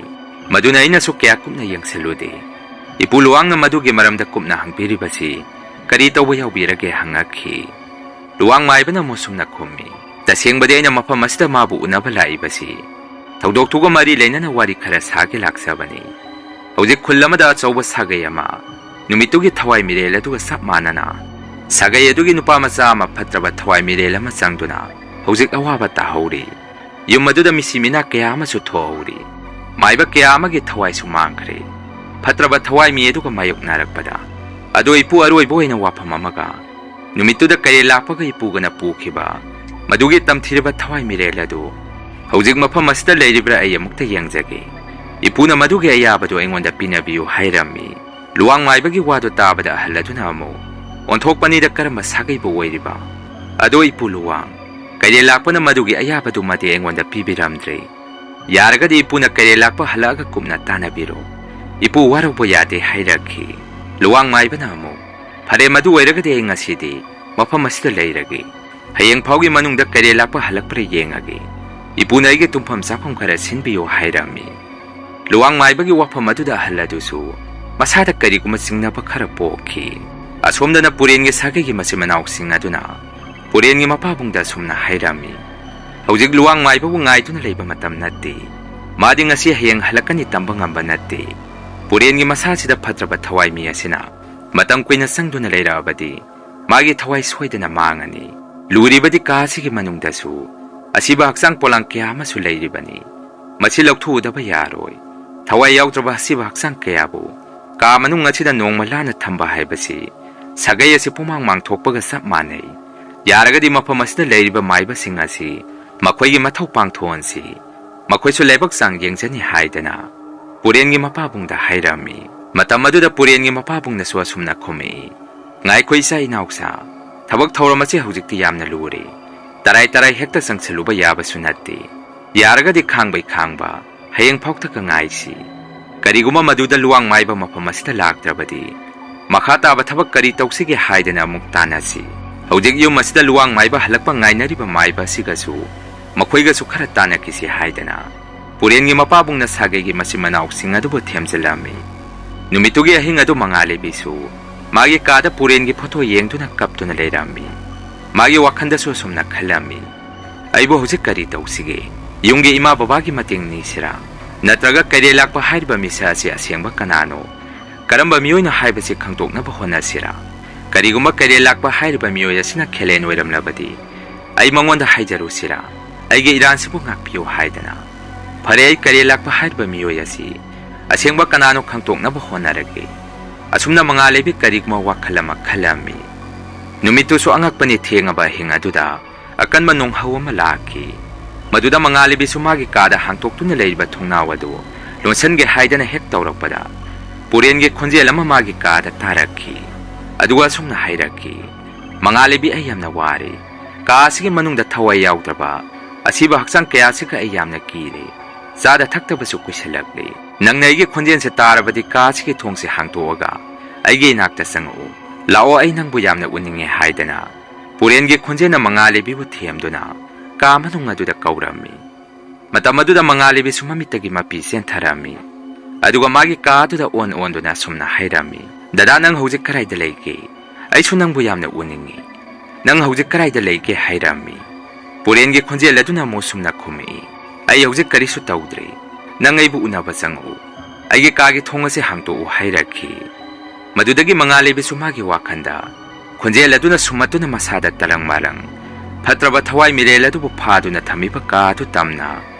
ꯃꯗꯨꯅ ꯑꯩꯅꯁꯨ ꯀꯌꯥ ꯀꯨꯞꯅ ꯌꯦꯡꯁꯤꯜꯂꯨꯗꯦ꯫ ꯏꯄꯨ ꯂꯨꯋꯥꯡꯅ ꯃꯗꯨꯒꯤ ꯃꯔꯝꯗ ꯀꯨꯞꯅ ꯍꯪꯕꯤꯔꯤꯕꯁꯤ ꯀꯔꯤ ꯇꯧꯕ ꯌꯥꯎꯕꯤꯔꯒꯦ?" ꯍꯪꯉꯛꯈꯤ꯫ ꯂꯨꯋꯥꯡ ꯃꯥꯏꯕꯅ ꯑꯃꯨꯛ ꯁꯨꯝꯅ ꯈꯨꯝꯃꯤ, "ꯇꯁꯦꯡꯕꯗꯤ ꯑꯩꯅ ꯃꯐꯝ ꯑꯁꯤꯗ ꯃꯥꯕꯨ ꯎꯅꯕ ꯂꯥꯛꯏꯕꯁꯤ ꯊꯧꯗꯣꯛꯇꯨꯒ ꯃꯔꯤ ꯂꯩꯅꯅ ꯋꯥꯔꯤ ꯈꯔ ꯁꯥꯒꯦ ꯂꯥꯛꯆꯕꯅꯤ꯫ ꯍꯧꯖꯤꯛ ꯈꯨꯜ ꯑꯃꯗ ꯑꯆꯧꯕ ꯁꯥꯒꯩ ꯑꯃ ꯅꯨꯃꯤꯠꯇꯨꯒꯤ ꯊꯋꯥꯏ ꯃꯤꯔꯦꯜ ꯑꯗꯨꯒ ꯆꯞ ꯃꯥꯟꯅꯅ ꯁꯥꯒꯩ ꯑꯗꯨꯒꯤ ꯅꯨꯄꯥ ꯃꯆꯥ ꯑꯃ ꯐꯠꯇ꯭ꯔꯕ ꯊꯋꯥꯏ ꯃꯤꯔꯦꯜ ꯑꯃ ꯆꯪꯗꯨꯅ ꯍꯧꯖꯤꯛ ꯑꯋꯥꯕ ꯇꯥꯍꯧꯔꯤ꯫ ꯌꯨꯝ ꯑꯗꯨꯗ ꯃꯤꯁꯤ ꯃꯤꯅꯥ ꯀꯌꯥ ꯑꯃꯁꯨ ꯊꯣꯛꯍꯧꯔꯤ꯫ ꯃꯥꯏꯕ ꯀꯌꯥ ꯑꯃꯒꯤ ꯊꯋꯥꯏꯁꯨ ꯃꯥꯡꯈ꯭ꯔꯦ꯫ ꯐꯠꯇ꯭ꯔꯕ ꯊꯋꯥꯏ ꯃꯤ ꯑꯗꯨꯒ ꯃꯥꯌꯣꯛꯅꯔꯛꯄꯗ, ꯑꯗꯣ ꯏꯄꯨ, ꯑꯔꯣꯏꯕ ꯑꯣꯏꯅ ꯋꯥꯐꯝ ꯑꯃꯒ, ꯅꯨꯃꯤꯠꯇꯨꯗ ꯀꯩꯔꯦꯜ ꯂꯥꯛꯄꯒ ꯏꯄꯨꯒꯅ ꯄꯨꯈꯤꯕ ꯃꯗꯨꯒꯤ ꯇꯝꯊꯤꯔꯕ ꯊꯋꯥꯏ ꯃꯤꯔꯦꯜ ꯑꯗꯨ ꯍꯧꯖꯤꯛ ꯃꯐꯝ ꯑꯁꯤꯗ ꯂꯩꯔꯤꯕ꯭ꯔꯥ? ꯑꯩ ꯑꯃꯨꯛꯇ ꯌꯦꯡꯖꯒꯦ꯫ ꯏꯄꯨꯅ ꯃꯗꯨꯒꯤ ꯑꯌꯥꯕꯗꯨ ꯑꯩꯉꯣꯟꯗ ꯄꯤꯅꯕꯤꯌꯨ" ꯍꯥꯏꯔꯝꯃꯤ꯫ ꯂꯨꯋꯥꯡ ꯃꯥꯏꯕꯒꯤ ꯋꯥꯗꯨ ꯇꯥꯕꯗ ꯑꯍꯜ ꯑꯗꯨꯅ ꯑꯃꯨꯛ, "ꯑꯣꯟꯊꯣꯛꯄꯅꯤꯗ, ꯀꯔꯝꯕ ꯁꯥꯒꯩꯕꯨ ꯑꯣꯏꯔꯤꯕ? ꯑꯗꯣ ꯏꯄꯨ ꯂꯨꯋꯥꯡ, ꯀꯩꯔꯦꯜ ꯂꯥꯛꯄꯅ ꯃꯗꯨꯒꯤ ꯑꯌꯥꯕꯗꯨꯃꯗꯤ ꯑꯩꯉꯣꯟꯗ ꯄꯤꯕꯤꯔꯝꯗ꯭ꯔꯦ꯫ ꯌꯥꯔꯒꯗꯤ ꯏꯄꯨꯅ ꯀꯩꯔꯦꯜ ꯂꯥꯛꯄ ꯍꯜꯂꯛꯑꯒ ꯀꯨꯞꯅ ꯇꯥꯟꯅꯕꯤꯔꯣ꯫ ꯏꯄꯨ ꯋꯥꯔꯧꯕ ꯌꯥꯗꯦ" ꯍꯥꯏꯔꯛꯈꯤ꯫ ꯂꯨꯋꯥꯡ ꯃꯥꯏꯕꯅ ꯑꯃꯨꯛ, "ꯐꯔꯦ, ꯃꯗꯨ ꯑꯣꯏꯔꯒꯗꯤ ꯑꯩ ꯉꯁꯤꯗꯤ ꯃꯐꯝ ꯑꯁꯤꯗ ꯂꯩꯔꯒꯦ꯫ ꯍꯌꯦꯡ ꯐꯥꯎꯒꯤ ꯃꯅꯨꯡꯗ ꯀꯩꯔꯦꯜ ꯂꯥꯛꯄ ꯍꯜꯂꯛꯄ꯭ꯔꯥ ꯌꯦꯡꯉꯒꯦ꯫ ꯏꯄꯨꯅ ꯑꯩꯒꯤ ꯇꯨꯝꯐꯝ ꯆꯥꯐꯝ ꯈꯔ ꯁꯤꯟꯕꯤꯌꯨ" ꯍꯥꯏꯔꯝꯃꯤ꯫ ꯂꯨꯋꯥꯡ ꯃꯥꯏꯕꯒꯤ ꯋꯥꯐꯝ ꯑꯗꯨꯗ ꯑꯍꯜ ꯑꯗꯨꯁꯨ ꯃꯁꯥꯗ ꯀꯔꯤꯒꯨꯝꯕ ꯆꯤꯡꯅꯕ ꯈꯔ ꯄꯣꯛꯈꯤ꯫ ꯑꯁꯣꯝꯗꯅ ꯄꯨꯔꯦꯟꯒꯤ ꯁꯥꯒꯩꯒꯤ ꯃꯆꯤꯟ ꯃꯅꯥꯎꯁꯤꯡ ꯑꯗꯨꯅ ꯄꯨꯔꯦꯟꯒꯤ ꯃꯄꯥꯕꯨꯡꯗ ꯑꯁꯨꯝꯅ ꯍꯥꯏꯔꯝꯃꯤ, "ꯍꯧꯖꯤꯛ ꯂꯨꯋꯥꯡ ꯃꯥꯏꯕꯕꯨ ꯉꯥꯏꯗꯨꯅ ꯂꯩꯕ ꯃꯇꯝ ꯅꯠꯇꯦ꯫ ꯃꯥꯗꯤ ꯉꯁꯤ ꯍꯌꯦꯡ ꯍꯜꯂꯛꯀꯅꯤ ꯇꯝꯕ ꯉꯝꯕ ꯅꯠꯇꯦ꯫ ꯄꯨꯔꯦꯟꯒꯤ ꯃꯁꯥꯁꯤꯗ ꯐꯠꯇ꯭ꯔꯕ ꯊꯋꯥꯏ ꯃꯤ ꯑꯁꯤꯅ ꯃꯇꯝ ꯀꯨꯏꯅ ꯆꯪꯗꯨꯅ ꯂꯩꯔꯛꯑꯕꯗꯤ ꯃꯥꯒꯤ ꯊꯋꯥꯏ ꯁꯣꯏꯗꯅ ꯃꯥꯡꯉꯅꯤ꯫ ꯂꯨꯔꯤꯕꯗꯤ ꯀꯥ ꯑꯁꯤꯒꯤ ꯃꯅꯨꯡꯗꯁꯨ ꯑꯁꯤꯕ ꯍꯛꯆꯥꯡ ꯄꯣꯂꯥꯡ ꯀꯌꯥ ꯑꯃꯁꯨ ꯂꯩꯔꯤꯕꯅꯤ꯫ ꯃꯁꯤ ꯂꯧꯊꯣꯛꯎꯗꯕ ꯌꯥꯔꯣꯏ꯫ ꯊꯋꯥꯏ ꯌꯥꯎꯗ꯭ꯔꯕ ꯑꯁꯤꯕ ꯍꯛꯆꯥꯡ ꯀꯌꯥꯕꯨ ꯀꯥ ꯃꯅꯨꯡ ꯑꯁꯤꯗ ꯅꯣꯡꯃ ꯂꯥꯟꯅ ꯊꯝꯕ ꯍꯥꯏꯕꯁꯤ ꯁꯥꯒꯩ ꯑꯁꯤ ꯄꯨꯃꯥꯡ ꯃꯥꯡꯊꯣꯛꯄꯒ ꯆꯞ ꯃꯥꯟꯅꯩ꯫ "ꯌꯥꯔꯒꯗꯤ ꯃꯐꯝ ꯑꯁꯤꯗ ꯂꯩꯔꯤꯕ ꯃꯥꯏꯕꯁꯤꯡ ꯑꯁꯤ ꯃꯈꯣꯏꯒꯤ ꯃꯊꯧ ꯄꯥꯡꯊꯣꯛꯍꯟꯁꯤ꯫ ꯃꯈꯣꯏꯁꯨ ꯂꯥꯏꯕꯛ ꯆꯥꯡ ꯌꯦꯡꯖꯅꯤ" ꯍꯥꯏꯗꯅ ꯄꯨꯔꯦꯟꯒꯤ ꯃꯄꯥꯕꯨꯡꯗ ꯍꯥꯏꯔꯝꯃꯤ꯫ ꯃꯇꯝ ꯑꯗꯨꯗ ꯄꯨꯔꯦꯟꯒꯤ ꯃꯄꯥꯕꯨꯡꯅꯁꯨ ꯑꯁꯨꯝꯅ ꯈꯨꯝꯃꯛꯏ, "ꯉꯥꯏꯈꯣ ꯏꯆꯥ ꯏꯅꯥꯎꯁꯥ, ꯊꯕꯛ ꯊꯧꯔꯝ ꯑꯁꯤ ꯍꯧꯖꯤꯛꯇꯤ ꯌꯥꯝꯅ ꯂꯨꯔꯦ꯫ ꯇꯔꯥꯏ ꯇꯔꯥꯏ ꯍꯦꯛꯇ ꯆꯪꯁꯤꯜꯂꯨꯕ ꯌꯥꯕꯁꯨ ꯅꯠꯇꯦ꯫ ꯌꯥꯔꯒꯗꯤ ꯈꯥꯡꯕꯩ ꯈꯥꯡꯕ, ꯍꯌꯦꯡ ꯐꯥꯎꯇꯒ ꯉꯥꯏꯁꯤ꯫ ꯀꯔꯤꯒꯨꯝꯕ ꯃꯗꯨꯗ ꯂꯨꯋꯥꯡ ꯃꯥꯏꯕ ꯃꯐꯝ ꯑꯁꯤꯗ ꯂꯥꯛꯇ꯭ꯔꯕꯗꯤ, ꯃꯈꯥ ꯇꯥꯕ ꯊꯕꯛ ꯀꯔꯤ ꯇꯧꯁꯤꯒꯦ ꯍꯥꯏꯗꯅ ꯑꯃꯨꯛ ꯇꯥꯟꯅꯁꯤ꯫ ꯍꯧꯖꯤꯛ ꯌꯨꯝ ꯑꯁꯤꯗ ꯂꯨꯋꯥꯡ ꯃꯥꯏꯕ ꯍꯜꯂꯛꯄ ꯉꯥꯏꯅꯔꯤꯕ ꯃꯥꯏꯕ ꯑꯁꯤꯒꯁꯨ, ꯃꯈꯣꯏꯒꯁꯨ ꯈꯔ ꯇꯥꯟꯅꯈꯤꯁꯤ" ꯍꯥꯏꯗꯅ ꯄꯨꯔꯦꯟꯒꯤ ꯃꯄꯥꯕꯨꯡꯅ ꯁꯥꯒꯩꯒꯤ ꯃꯆꯤꯟ ꯃꯅꯥꯎꯁꯤꯡ ꯑꯗꯨꯕꯨ ꯊꯦꯝꯖꯤꯜꯂꯝꯃꯤ꯫ ꯅꯨꯃꯤꯠꯇꯨꯒꯤ ꯑꯍꯤꯡ ꯑꯗꯨ ꯃꯉꯥꯂꯩꯕꯤꯁꯨ ꯃꯥꯒꯤ ꯀꯥꯗ ꯄꯨꯔꯦꯟꯒꯤ ꯐꯣꯇꯣ ꯌꯦꯡꯗꯨꯅ ꯀꯞꯇꯨꯅ ꯂꯩꯔꯝꯃꯤ꯫ ꯃꯥꯒꯤ ꯋꯥꯈꯜꯗꯁꯨ ꯑꯁꯨꯝꯅ ꯈꯜꯂꯝꯃꯤ, "ꯑꯩꯕꯨ ꯍꯧꯖꯤꯛ ꯀꯔꯤ ꯇꯧꯁꯤꯒꯦ? ꯌꯨꯝꯒꯤ ꯏꯃꯥ ꯕꯕꯥꯒꯤ ꯃꯇꯦꯡ ꯅꯤꯁꯤꯔꯥ? ꯅꯠꯇ꯭ꯔꯒ ꯀꯩꯔꯦꯜ ꯂꯥꯛꯄ ꯍꯥꯏꯔꯤꯕ ꯃꯤꯁꯛ ꯑꯁꯤ ꯑꯁꯦꯡꯕ ꯀꯅꯥꯅꯣ? ꯀꯔꯝꯕ ꯃꯤꯑꯣꯏꯅꯣ ꯍꯥꯏꯕꯁꯤ ꯈꯪꯗꯣꯛꯅꯕ ꯍꯣꯠꯅꯁꯤꯔꯥ? ꯀꯔꯤꯒꯨꯝꯕ ꯀꯩꯔꯦꯜ ꯂꯥꯛꯄ ꯍꯥꯏꯔꯤꯕ ꯃꯤꯑꯣꯏ ꯑꯁꯤꯅ ꯈꯦꯂꯦꯟ ꯑꯣꯏꯔꯝꯂꯕꯗꯤ, ꯑꯩ ꯃꯉꯣꯟꯗ ꯍꯥꯏꯖꯔꯨꯁꯤꯔꯥ? ꯑꯩꯒꯤ ꯏꯔꯥꯟꯁꯤꯕꯨ ꯉꯥꯛꯄꯤꯌꯨ" ꯍꯥꯏꯗꯅ꯫ "ꯐꯔꯦ, ꯑꯩ ꯀꯩꯔꯦꯜ ꯂꯥꯛꯄ ꯍꯥꯏꯔꯤꯕ ꯃꯤꯑꯣꯏ ꯑꯁꯤ ꯑꯁꯦꯡꯕ ꯀꯅꯥꯅꯣ ꯈꯪꯗꯣꯛꯅꯕ ꯍꯣꯠꯅꯔꯒꯦ"꯫ ꯑꯁꯨꯝꯅ ꯃꯉꯥꯂꯩꯕꯤ ꯀꯔꯤꯒꯨꯝꯕ ꯋꯥꯈꯜ ꯑꯃ ꯈꯜꯂꯝꯃꯤ꯫ ꯅꯨꯃꯤꯠꯇꯨꯁꯨ ꯑꯉꯛꯄꯅꯤ, ꯊꯦꯡꯉꯕ ꯑꯍꯤꯡ ꯑꯗꯨꯗ ꯑꯀꯟꯕ ꯅꯣꯡꯍꯧ ꯑꯃ ꯂꯥꯛꯈꯤ꯫ ꯃꯗꯨꯗ ꯃꯉꯥꯂꯩꯕꯤꯁꯨ ꯃꯥꯒꯤ ꯀꯥꯗ ꯍꯥꯡꯇꯣꯛꯇꯨꯅ ꯂꯩꯔꯤꯕ ꯊꯣꯡꯅꯥꯎ ꯑꯗꯨ ꯂꯣꯟꯁꯤꯟꯒꯦ ꯍꯥꯏꯗꯅ ꯍꯦꯛ ꯇꯧꯔꯛꯄꯗ, ꯄꯨꯔꯦꯟꯒꯤ ꯈꯣꯟꯖꯦꯜ ꯑꯃ ꯃꯥꯒꯤ ꯀꯥꯗ ꯇꯥꯔꯛꯈꯤ꯫ ꯑꯗꯨꯒ ꯑꯁꯨꯝꯅ ꯍꯥꯏꯔꯛꯈꯤ, "ꯃꯉꯥꯂꯩꯕꯤ, ꯑꯩ ꯌꯥꯝꯅ ꯋꯥꯔꯦ꯫ ꯀꯥ ꯑꯁꯤꯒꯤ ꯃꯅꯨꯡꯗ ꯊꯋꯥꯏ ꯌꯥꯎꯗ꯭ꯔꯕ ꯑꯁꯤꯕ ꯍꯛꯆꯥꯡ ꯀꯌꯥꯁꯤꯒ ꯑꯩ ꯌꯥꯝꯅ ꯀꯤꯔꯦ꯫ ꯆꯥꯗ ꯊꯛꯇꯕꯁꯨ ꯀꯨꯏꯁꯜꯂꯛꯂꯦ꯫ ꯅꯪꯅ ꯑꯩꯒꯤ ꯈꯣꯟꯖꯦꯜꯁꯦ ꯇꯥꯔꯕꯗꯤ ꯀꯥ ꯑꯁꯤꯒꯤ ꯊꯣꯡꯁꯦ ꯍꯥꯡꯇꯣꯛꯑꯒ ꯑꯩꯒꯤ ꯏꯅꯥꯛꯇ ꯆꯪꯉꯛꯎ꯫ ꯂꯥꯛꯑꯣ, ꯑꯩ ꯅꯪꯕꯨ ꯌꯥꯝꯅ ꯎꯅꯤꯡꯉꯦ" ꯍꯥꯏꯗꯅ ꯄꯨꯔꯦꯟꯒꯤ ꯈꯣꯟꯖꯦꯜꯅ ꯃꯉꯥꯂꯩꯕꯤꯕꯨ ꯊꯦꯝꯗꯨꯅ ꯀꯥ ꯃꯅꯨꯡ ꯑꯗꯨꯗ ꯀꯧꯔꯝꯃꯤ꯫ ꯃꯇꯝ ꯑꯗꯨꯗ ꯃꯉꯥꯂꯩꯕꯤꯁꯨ ꯃꯃꯤꯠꯇꯒꯤ ꯃꯄꯤ ꯆꯦꯟꯊꯔꯝꯃꯤ꯫ ꯑꯗꯨꯒ ꯃꯥꯒꯤ ꯀꯥ ꯑꯗꯨꯗ ꯑꯣꯟ ꯑꯣꯟꯗꯨꯅ ꯑꯁꯨꯝꯅ ꯍꯥꯏꯔꯝꯃꯤ, "ꯗꯗꯥ, ꯅꯪ ꯍꯧꯖꯤꯛ ꯀꯗꯥꯏꯗ ꯂꯩꯒꯦ? ꯑꯩꯁꯨ ꯅꯪꯕꯨ ꯌꯥꯝꯅ ꯎꯅꯤꯡꯉꯤ꯫ ꯅꯪ ꯍꯧꯖꯤꯛ ꯀꯗꯥꯏꯗ ꯂꯩꯒꯦ?" ꯍꯥꯏꯔꯝꯃꯤ꯫ ꯄꯨꯔꯦꯟꯒꯤ ꯈꯣꯟꯖꯦꯜ ꯑꯗꯨꯅ ꯑꯃꯨꯛ ꯁꯨꯝꯅ ꯈꯨꯝꯃꯛꯏ, "ꯑꯩ ꯍꯧꯖꯤꯛ ꯀꯔꯤꯁꯨ ꯇꯧꯗ꯭ꯔꯤ꯫ ꯅꯪ ꯑꯩꯕꯨ ꯎꯅꯕ ꯆꯪꯉꯛꯎ꯫ ꯑꯩꯒꯤ ꯀꯥꯒꯤ ꯊꯣꯡ ꯑꯁꯤ ꯍꯥꯡꯇꯣꯛꯎ" ꯍꯥꯏꯔꯛꯈꯤ꯫ ꯃꯗꯨꯗꯒꯤ ꯃꯉꯥꯂꯩꯕꯤꯁꯨ ꯃꯥꯒꯤ ꯋꯥꯈꯜꯗ ꯈꯣꯟꯖꯦꯜ ꯑꯗꯨꯅ ꯁꯨꯝꯍꯠꯇꯨꯅ ꯃꯁꯥꯗ ꯇꯔꯪ ꯃꯔꯪ ꯐꯠꯇ꯭ꯔꯕ ꯊꯋꯥꯏ ꯃꯤꯔꯦꯜ ꯑꯗꯨꯕꯨ ꯐꯥꯗꯨꯅ ꯊꯝꯃꯤꯕ ꯀꯥ ꯑꯗꯨ ꯇꯝꯅ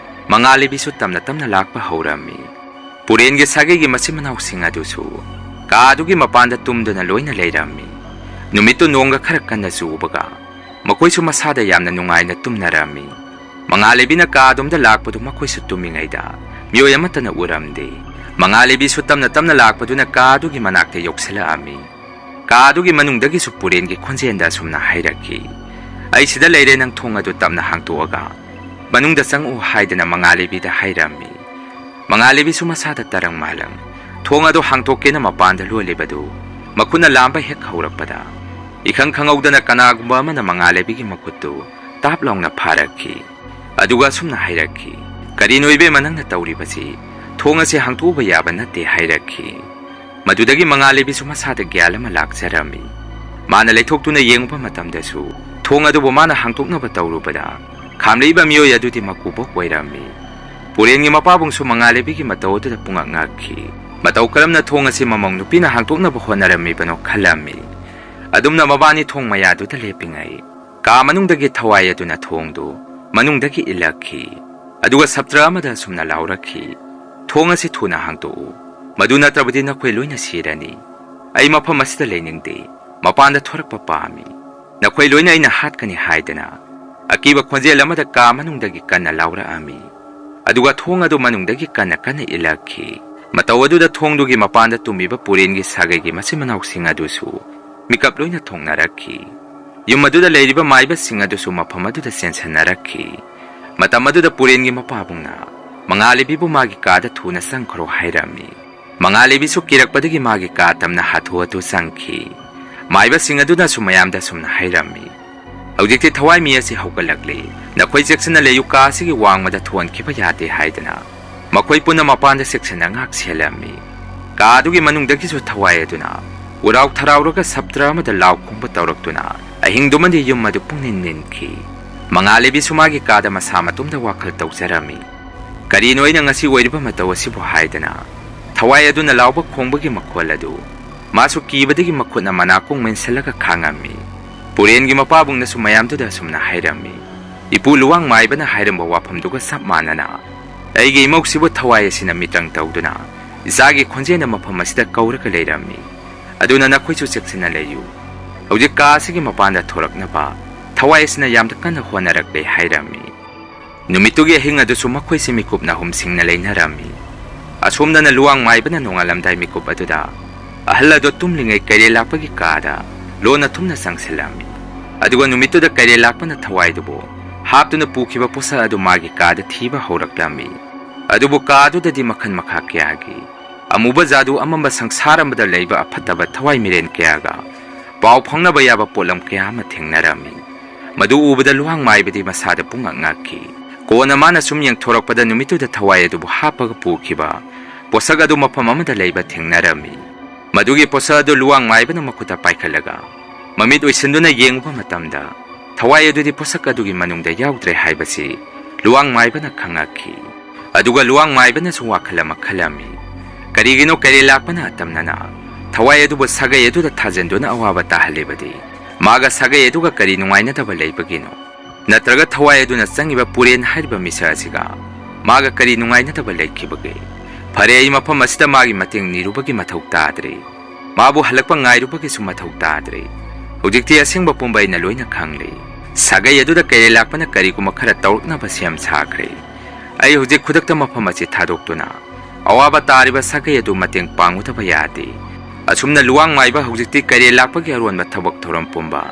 ꯃꯉꯥꯂꯩꯕꯤꯁꯨ ꯇꯝꯅ ꯇꯝꯅ ꯂꯥꯛꯄ ꯍꯧꯔꯝꯃꯤ꯫ ꯄꯨꯔꯦꯟꯒꯤ ꯁꯥꯒꯩꯒꯤ ꯃꯆꯤꯟ ꯃꯅꯥꯎꯁꯤꯡ ꯑꯗꯨꯁꯨ ꯀꯥ ꯑꯗꯨꯒꯤ ꯃꯄꯥꯟꯗ ꯇꯨꯝꯗꯨꯅ ꯂꯣꯏꯅ ꯂꯩꯔꯝꯃꯤ꯫ ꯅꯨꯃꯤꯠꯇꯨ ꯅꯣꯡꯒ ꯈꯔ ꯀꯟꯅ ꯆꯨꯕꯒ ꯃꯈꯣꯏꯁꯨ ꯃꯁꯥꯗ ꯌꯥꯝꯅ ꯅꯨꯡꯉꯥꯏꯅ ꯇꯨꯝꯅꯔꯝꯃꯤ꯫ ꯃꯉꯥꯜꯂꯩꯕꯤꯅ ꯀꯥ ꯑꯗꯣꯝꯗ ꯂꯥꯛꯄꯗꯨ ꯃꯈꯣꯏꯁꯨ ꯇꯨꯝꯃꯤꯉꯩꯗ ꯃꯤꯑꯣꯏ ꯑꯃꯠꯇꯅ ꯎꯔꯝꯗꯦ꯫ ꯃꯉꯥꯜꯂꯩꯕꯤꯁꯨ ꯇꯞꯅ ꯇꯞꯅ ꯂꯥꯛꯄꯗꯨꯅ ꯀꯥ ꯑꯗꯨꯒꯤ ꯃꯅꯥꯛꯇ ꯌꯧꯁꯤꯜꯂꯛꯑꯝꯃꯤ꯫ ꯀꯥ ꯑꯗꯨꯒꯤ ꯃꯅꯨꯡꯗꯒꯤꯁꯨ ꯄꯨꯔꯦꯟꯒꯤ ꯈꯣꯟꯖꯦꯜꯗ ꯑꯁꯨꯝꯅ ꯍꯥꯏꯔꯛꯈꯤ, "ꯑꯩ ꯁꯤꯗ ꯂꯩꯔꯦ, ꯅꯪ ꯊꯣꯡ ꯑꯗꯨ ꯇꯞꯅ ꯍꯥꯡꯇꯣꯛꯑꯒ ꯃꯅꯨꯡꯗ ꯆꯪꯉꯛꯎ" ꯍꯥꯏꯗꯅ ꯃꯉꯥꯜꯂꯩꯕꯤꯗ ꯍꯥꯏꯔꯝꯃꯤ꯫ ꯃꯉꯥꯜꯂꯩꯕꯤꯁꯨ ꯃꯁꯥꯗ ꯇꯔꯪ ꯃꯥꯂꯪ ꯊꯣꯡ ꯑꯗꯨ ꯍꯥꯡꯇꯣꯛꯀꯦꯅ ꯃꯄꯥꯟꯗ ꯂꯣꯜꯂꯤꯕꯗꯨ ꯃꯈꯨꯠꯅ ꯂꯥꯝꯕ ꯍꯦꯛ ꯍꯧꯔꯛꯄꯗ, ꯏꯈꯪ ꯈꯪꯍꯧꯗꯅ ꯀꯅꯥꯒꯨꯝꯕ ꯑꯃꯅ ꯃꯉꯥꯜꯂꯩꯕꯤꯒꯤ ꯃꯈꯨꯠꯇꯨ ꯇꯥꯞ ꯂꯥꯎꯅ ꯐꯥꯔꯛꯈꯤ꯫ ꯑꯗꯨꯒ ꯑꯁꯨꯝꯅ ꯍꯥꯏꯔꯛꯈꯤ, "ꯀꯔꯤꯅꯣ ꯏꯕꯦꯝꯃ ꯅꯪꯅ ꯇꯧꯔꯤꯕꯁꯤ? ꯊꯣꯡ ꯑꯁꯤ ꯍꯥꯡꯇꯣꯛꯎꯕ ꯌꯥꯕ ꯅꯠꯇꯦ" ꯍꯥꯏꯔꯛꯈꯤ꯫ ꯃꯗꯨꯗꯒꯤ ꯃꯉꯥꯜꯂꯩꯕꯤꯁꯨ ꯃꯁꯥꯗ ꯒ꯭ꯌꯥꯟ ꯑꯃ ꯂꯥꯛꯆꯔꯝꯃꯤ꯫ ꯃꯥꯅ ꯂꯩꯊꯣꯛꯇꯨꯅ ꯌꯦꯡꯉꯨꯕ ꯃꯇꯝꯗꯁꯨ ꯊꯣꯡ ꯑꯗꯨꯕꯨ ꯃꯥꯅ ꯍꯥꯡꯇꯣꯛꯅꯕ ꯇꯧꯔꯨꯕꯗ, ꯈꯥꯝꯂꯛꯏꯕ ꯃꯤꯑꯣꯏ ꯑꯗꯨꯗꯤ ꯃꯀꯨꯕꯣꯛ ꯑꯣꯏꯔꯝꯃꯤ꯫ ꯄꯨꯔꯦꯟꯒꯤ ꯃꯄꯥꯕꯨꯡꯁꯨ ꯃꯉꯥꯜꯂꯩꯕꯤꯒꯤ ꯃꯇꯧ ꯑꯗꯨꯗ ꯄꯨꯡꯉꯛ ꯉꯛꯈꯤ꯫ ꯃꯇꯧ ꯀꯔꯝꯅ ꯊꯣꯡ ꯑꯁꯤ ꯃꯃꯧ ꯅꯨꯄꯤꯅ ꯍꯥꯡꯇꯣꯛꯅꯕ ꯍꯣꯠꯅꯔꯝꯃꯤꯕꯅꯣ ꯈꯜꯂꯝꯃꯤ꯫ ꯑꯗꯨꯝꯅ ꯃꯕꯥꯅꯤ ꯊꯣꯡ ꯃꯌꯥꯗꯨꯗ ꯂꯦꯞꯄꯤꯉꯩ, ꯀꯥ ꯃꯅꯨꯡꯗꯒꯤ ꯊꯋꯥꯏ ꯑꯗꯨꯅ ꯊꯣꯡꯗꯨ ꯃꯅꯨꯡꯗꯒꯤ ꯏꯜꯂꯛꯈꯤ꯫ ꯑꯗꯨꯒ ꯁꯞꯇ꯭ꯔ ꯑꯃꯗ ꯑꯁꯨꯝꯅ ꯂꯥꯎꯔꯛꯈꯤ, "ꯊꯣꯡ ꯑꯁꯤ ꯊꯨꯅ ꯍꯥꯡꯇꯣꯛꯎ, ꯃꯗꯨ ꯅꯠꯇ꯭ꯔꯕꯗꯤ ꯅꯈꯣꯏ ꯂꯣꯏꯅ ꯁꯤꯔꯅꯤ꯫ ꯑꯩ ꯃꯐꯝ ꯑꯁꯤꯗ ꯂꯩꯅꯤꯡꯗꯦ, ꯃꯄꯥꯟꯗ ꯊꯣꯔꯛꯄ ꯄꯥꯝꯃꯤ꯫ ꯅꯈꯣꯏ ꯂꯣꯏꯅ ꯑꯩꯅ ꯍꯥꯠꯀꯅꯤ" ꯍꯥꯏꯗꯅ ꯑꯀꯤꯕ ꯈꯣꯟꯖꯦꯜ ꯑꯃꯗ ꯀꯥ ꯃꯅꯨꯡꯗꯒꯤ ꯀꯟꯅ ꯂꯥꯎꯔꯛꯑꯝꯃꯤ꯫ ꯑꯗꯨꯒ ꯊꯣꯡ ꯑꯗꯨ ꯃꯅꯨꯡꯗꯒꯤ ꯀꯟꯅ ꯀꯟꯅ ꯏꯜꯂꯛꯈꯤ꯫ ꯃꯇꯧ ꯑꯗꯨꯗ ꯊꯣꯡꯗꯨꯒꯤ ꯃꯄꯥꯟꯗ ꯇꯨꯝꯃꯤꯕ ꯄꯨꯔꯦꯟꯒꯤ ꯁꯥꯒꯩꯒꯤ ꯃꯆꯤꯟ ꯃꯅꯥꯎꯁꯤꯡ ꯑꯗꯨꯁꯨ ꯃꯤꯀꯞ ꯂꯣꯏꯅ ꯊꯣꯛꯅꯔꯛꯈꯤ꯫ ꯌꯨꯝ ꯑꯗꯨꯗ ꯂꯩꯔꯤꯕ ꯃꯥꯏꯕꯁꯤꯡ ꯑꯗꯨꯁꯨ ꯃꯐꯝ ꯑꯗꯨꯗ ꯆꯦꯟꯁꯟꯅꯔꯛꯈꯤ꯫ ꯃꯇꯝ ꯑꯗꯨꯗ ꯄꯨꯔꯦꯟꯒꯤ ꯃꯄꯥꯕꯨꯡꯅ ꯃꯉꯥꯜꯂꯩꯕꯤꯕꯨ ꯃꯥꯒꯤ ꯀꯥꯗ ꯊꯨꯅ ꯆꯪꯈ꯭ꯔꯣ ꯍꯥꯏꯔꯝꯃꯤ꯫ ꯃꯉꯥꯜꯂꯩꯕꯤꯁꯨ ꯀꯤꯔꯛꯄꯗꯒꯤ ꯃꯥꯒꯤ ꯀꯥ ꯇꯝꯅ ꯍꯥꯊꯨ ꯍꯥꯊꯨ ꯆꯪꯈꯤ꯫ ꯃꯥꯏꯕꯁꯤꯡ ꯑꯗꯨꯅꯁꯨ ꯃꯌꯥꯝꯗ ꯑꯁꯨꯝꯅ ꯍꯥꯏꯔꯝꯃꯤ, "ꯍꯧꯖꯤꯛꯇꯤ ꯊꯋꯥꯏ ꯃꯤ ꯑꯁꯤ ꯍꯧꯒꯠꯂꯛꯂꯤ꯫ ꯅꯈꯣꯏ ꯆꯦꯛꯁꯤꯟꯅ ꯂꯩꯌꯨ, ꯀꯥ ꯑꯁꯤꯒꯤ ꯋꯥꯡꯃꯗ ꯊꯣꯟꯈꯤꯕ ꯌꯥꯗꯦ" ꯍꯥꯏꯗꯅ ꯃꯈꯣꯏ ꯄꯨꯟꯅ ꯃꯄꯥꯟꯗ ꯆꯦꯛꯁꯤꯟꯅ ꯉꯥꯛ ꯁꯦꯜꯂꯝꯃꯤ꯫ ꯀꯥ ꯑꯗꯨꯒꯤ ꯃꯅꯨꯡꯗꯒꯤꯁꯨ ꯊꯋꯥꯏ ꯑꯗꯨꯅ ꯎꯔꯥꯎ ꯊꯔꯥꯎꯔꯒ ꯁꯞꯇ꯭ꯔ ꯑꯃꯗ ꯂꯥꯎ ꯈꯣꯡꯕ ꯇꯧꯔꯛꯇꯨꯅ ꯑꯍꯤꯡꯗꯨꯃꯗꯤ ꯌꯨꯝ ꯑꯗꯨ ꯄꯨꯡꯅꯤꯟ ꯅꯤꯟꯈꯤ꯫ ꯃꯉꯥꯜꯂꯩꯕꯤꯁꯨ ꯃꯥꯒꯤ ꯀꯥꯗ ꯃꯁꯥ ꯃꯇꯣꯝꯗ ꯋꯥꯈꯜ ꯇꯧꯖꯔꯝꯃꯤ꯫ "ꯀꯔꯤꯅꯣ ꯑꯩꯅ ꯉꯁꯤ ꯑꯣꯏꯔꯤꯕ ꯃꯇꯧ ꯑꯁꯤꯕꯨ?" ꯍꯥꯏꯗꯅ ꯊꯋꯥꯏ ꯑꯗꯨꯅ ꯂꯥꯎꯕ ꯈꯣꯡꯕꯒꯤ ꯃꯈꯣꯜ ꯑꯗꯨ ꯃꯥꯁꯨ ꯀꯤꯕꯗꯒꯤ ꯃꯈꯨꯠꯅ ꯃꯅꯥꯀꯣꯡ ꯃꯦꯟꯁꯤꯜꯂꯒ ꯈꯥꯡꯉꯝꯃꯤ꯫ ꯄꯨꯔꯦꯟꯒꯤ ꯃꯄꯥꯕꯨꯡꯅꯁꯨ ꯃꯌꯥꯝꯗꯨꯗ ꯑꯁꯨꯝꯅ ꯍꯥꯏꯔꯝꯃꯤ, "ꯏꯄꯨ ꯂꯨꯋꯥꯡ ꯃꯥꯏꯕꯅ ꯍꯥꯏꯔꯝꯕ ꯋꯥꯐꯝꯗꯨꯒ ꯆꯞ ꯃꯥꯟꯅꯅ ꯑꯩꯒꯤ ꯏꯃꯧꯁꯤꯕꯨ ꯊꯋꯥꯏ ꯑꯁꯤꯅ ꯃꯤꯇ꯭ꯔꯪ ꯇꯧꯗꯨꯅ ꯏꯆꯥꯒꯤ ꯈꯣꯟꯖꯦꯜꯅ ꯃꯐꯝ ꯑꯁꯤꯗ ꯀꯧꯔꯒ ꯂꯩꯔꯝꯃꯤ꯫ ꯑꯗꯨꯅ ꯅꯈꯣꯏꯁꯨ ꯆꯦꯛꯁꯤꯟꯅ ꯂꯩꯌꯨ꯫ ꯍꯧꯖꯤꯛ ꯀꯥ ꯑꯁꯤꯒꯤ ꯃꯄꯥꯟꯗ ꯊꯣꯔꯛꯅꯕ ꯊꯋꯥꯏ ꯑꯁꯤꯅ ꯌꯥꯝꯅ ꯀꯟꯅ ꯍꯣꯠꯅꯔꯛꯂꯦ ꯍꯥꯏꯔꯝꯃꯤ꯫ ꯅꯨꯃꯤꯠꯇꯨꯒꯤ ꯑꯍꯤꯡ ꯑꯗꯨꯁꯨ ꯃꯈꯣꯏꯁꯤ ꯃꯤꯀꯨꯞꯅ ꯑꯍꯨꯝ ꯁꯤꯡꯅ ꯂꯩꯅꯔꯝꯃꯤ꯫ ꯑꯁꯣꯝꯗꯅ ꯂꯨꯋꯥꯡ ꯃꯥꯏꯕꯅ ꯅꯣꯡꯉꯥꯜꯂꯝꯗꯥꯏ ꯃꯤꯀꯨꯞ ꯑꯗꯨꯗ ꯑꯍꯜ ꯑꯗꯨ ꯇꯨꯝꯂꯤꯉꯩ ꯀꯩꯔꯦꯜ ꯂꯥꯛꯄꯒꯤ ꯀꯥꯗ ꯂꯣꯟꯅ ꯊꯨꯝꯅ ꯆꯪꯁꯤꯜꯂꯝꯃꯤ꯫ ꯑꯗꯨꯒ ꯅꯨꯃꯤꯠꯇꯨꯗ ꯀꯩꯔꯦꯜ ꯂꯥꯛꯄꯅ ꯊꯋꯥꯏꯗꯨꯕꯨ ꯍꯥꯞꯇꯨꯅ ꯄꯨꯈꯤꯕ ꯄꯣꯠꯁꯛ ꯑꯗꯨ ꯃꯥꯒꯤ ꯀꯥꯗ ꯊꯤꯕ ꯍꯧꯔꯛꯂꯝꯃꯤ꯫ ꯑꯗꯨꯕꯨ ꯀꯥꯗꯨꯗꯗꯤ ꯃꯈꯜ ꯃꯈꯥ ꯀꯌꯥꯒꯤ ꯑꯃꯨꯕ ꯖꯥꯗꯨ, ꯑꯃꯝꯕ ꯁꯪꯁꯥꯔ ꯑꯃꯗ ꯂꯩꯕ ꯑꯐꯠꯇꯕ ꯊꯋꯥꯏ ꯃꯤꯔꯦꯟ ꯀꯌꯥꯒ ꯄꯥꯎ ꯐꯥꯎꯅꯕ ꯌꯥꯕ ꯄꯣꯠꯂꯝ ꯀꯌꯥ ꯑꯃ ꯊꯦꯡꯅꯔꯝꯃꯤ꯫ ꯃꯗꯨ ꯎꯕꯗ ꯂꯨꯋꯥꯡ ꯃꯥꯏꯕꯗꯤ ꯃꯁꯥꯗ ꯄꯨꯡꯉꯛ ꯉꯛꯈꯤ꯫ ꯀꯣꯟꯅ ꯃꯥꯅ ꯁꯨꯝ ꯌꯦꯡꯊꯣꯔꯛꯄꯗ ꯅꯨꯃꯤꯠꯇꯨꯗ ꯊꯋꯥꯏ ꯑꯗꯨꯕꯨ ꯍꯥꯞꯄꯒ ꯄꯨꯈꯤꯕ ꯄꯣꯠꯁꯛ ꯑꯗꯨ ꯃꯐꯝ ꯑꯃꯗ ꯂꯩꯕ ꯊꯦꯡꯅꯔꯝꯃꯤ꯫ ꯃꯗꯨꯒꯤ ꯄꯣꯠꯁꯛ ꯑꯗꯨ ꯂꯨꯋꯥꯡ ꯃꯥꯏꯕꯅ ꯃꯈꯨꯠꯇ ꯄꯥꯏꯈꯠꯂꯒ ꯃꯃꯤꯠ ꯎꯏꯁꯤꯟꯗꯨꯅ ꯌꯦꯡꯉꯨꯕ ꯃꯇꯝꯗ ꯊꯋꯥꯏ ꯑꯗꯨꯗꯤ ꯄꯣꯠꯁꯛ ꯑꯗꯨꯒꯤ ꯃꯅꯨꯡꯗ ꯌꯥꯎꯗ꯭ꯔꯦ ꯍꯥꯏꯕꯁꯤ ꯂꯨꯋꯥꯡ ꯃꯥꯏꯕꯅ ꯈꯪꯉꯛꯈꯤ꯫ ꯑꯗꯨꯒ ꯂꯨꯋꯥꯡ ꯃꯥꯏꯕꯅꯁꯨ ꯋꯥꯈꯜ ꯑꯃ ꯈꯜꯂꯝꯃꯤ꯫ ꯀꯔꯤꯒꯤꯅꯣ ꯀꯩꯔꯦꯜ ꯂꯥꯛꯄꯅ ꯑꯇꯝꯅꯅ ꯊꯋꯥꯏ ꯑꯗꯨꯕꯨ ꯁꯥꯒꯩ ꯑꯗꯨꯗ ꯊꯥꯖꯤꯟꯗꯨꯅ ꯑꯋꯥꯕ ꯇꯥꯍꯜꯂꯤꯕꯗꯤ? ꯃꯥꯒ ꯁꯥꯒꯩ ꯑꯗꯨꯒ ꯀꯔꯤ ꯅꯨꯡꯉꯥꯏꯅꯗꯕ ꯂꯩꯕꯒꯤꯅꯣ? ꯅꯠꯇ꯭ꯔꯒ ꯊꯋꯥꯏ ꯑꯗꯨꯅ ꯆꯪꯉꯤꯕ ꯄꯨꯔꯦꯟ ꯍꯥꯏꯔꯤꯕ ꯃꯤꯁꯛ ꯑꯁꯤꯒ ꯃꯥꯒ ꯀꯔꯤ ꯅꯨꯡꯉꯥꯏꯅꯗꯕ ꯂꯩꯈꯤꯕꯒꯦ? ꯐꯔꯦ, ꯑꯩ ꯃꯐꯝ ꯑꯁꯤꯗ ꯃꯥꯒꯤ ꯃꯇꯦꯡ ꯅꯤꯔꯨꯕꯒꯤ ꯃꯊꯧ ꯇꯥꯗ꯭ꯔꯦ꯫ ꯃꯥꯕꯨ ꯍꯜꯂꯛꯄ ꯉꯥꯏꯔꯨꯕꯒꯤꯁꯨ ꯃꯊꯧ ꯇꯥꯗ꯭ꯔꯦ꯫ ꯍꯧꯖꯤꯛꯇꯤ ꯑꯁꯦꯡꯕ ꯄꯨꯝꯕ ꯑꯩꯅ ꯂꯣꯏꯅ ꯈꯪꯂꯦ꯫ ꯁꯥꯒꯩ ꯑꯗꯨꯗ ꯀꯩꯔꯦꯜ ꯂꯥꯛꯄꯅ ꯀꯔꯤꯒꯨꯝꯕ ꯈꯔ ꯇꯧꯔꯛꯅꯕ ꯁꯦꯝ ꯁꯥꯈ꯭ꯔꯦ꯫ ꯑꯩ ꯍꯧꯖꯤꯛ ꯈꯨꯗꯛꯇ ꯃꯐꯝ ꯑꯁꯤ ꯊꯥꯗꯣꯛꯇꯨꯅ ꯑꯋꯥꯕ ꯇꯥꯔꯤꯕ ꯁꯥꯒꯩ ꯑꯗꯨ ꯃꯇꯦꯡ ꯄꯥꯡꯉꯨꯗꯕ ꯌꯥꯗꯦ꯫ ꯑꯁꯨꯝꯅ ꯂꯨꯋꯥꯡ ꯃꯥꯏꯕ ꯍꯧꯖꯤꯛꯇꯤ ꯀꯩꯔꯦꯜ ꯂꯥꯛꯄꯒꯤ ꯑꯔꯣꯟꯕ ꯊꯕꯛ ꯊꯧꯔꯝ ꯄꯨꯝꯕ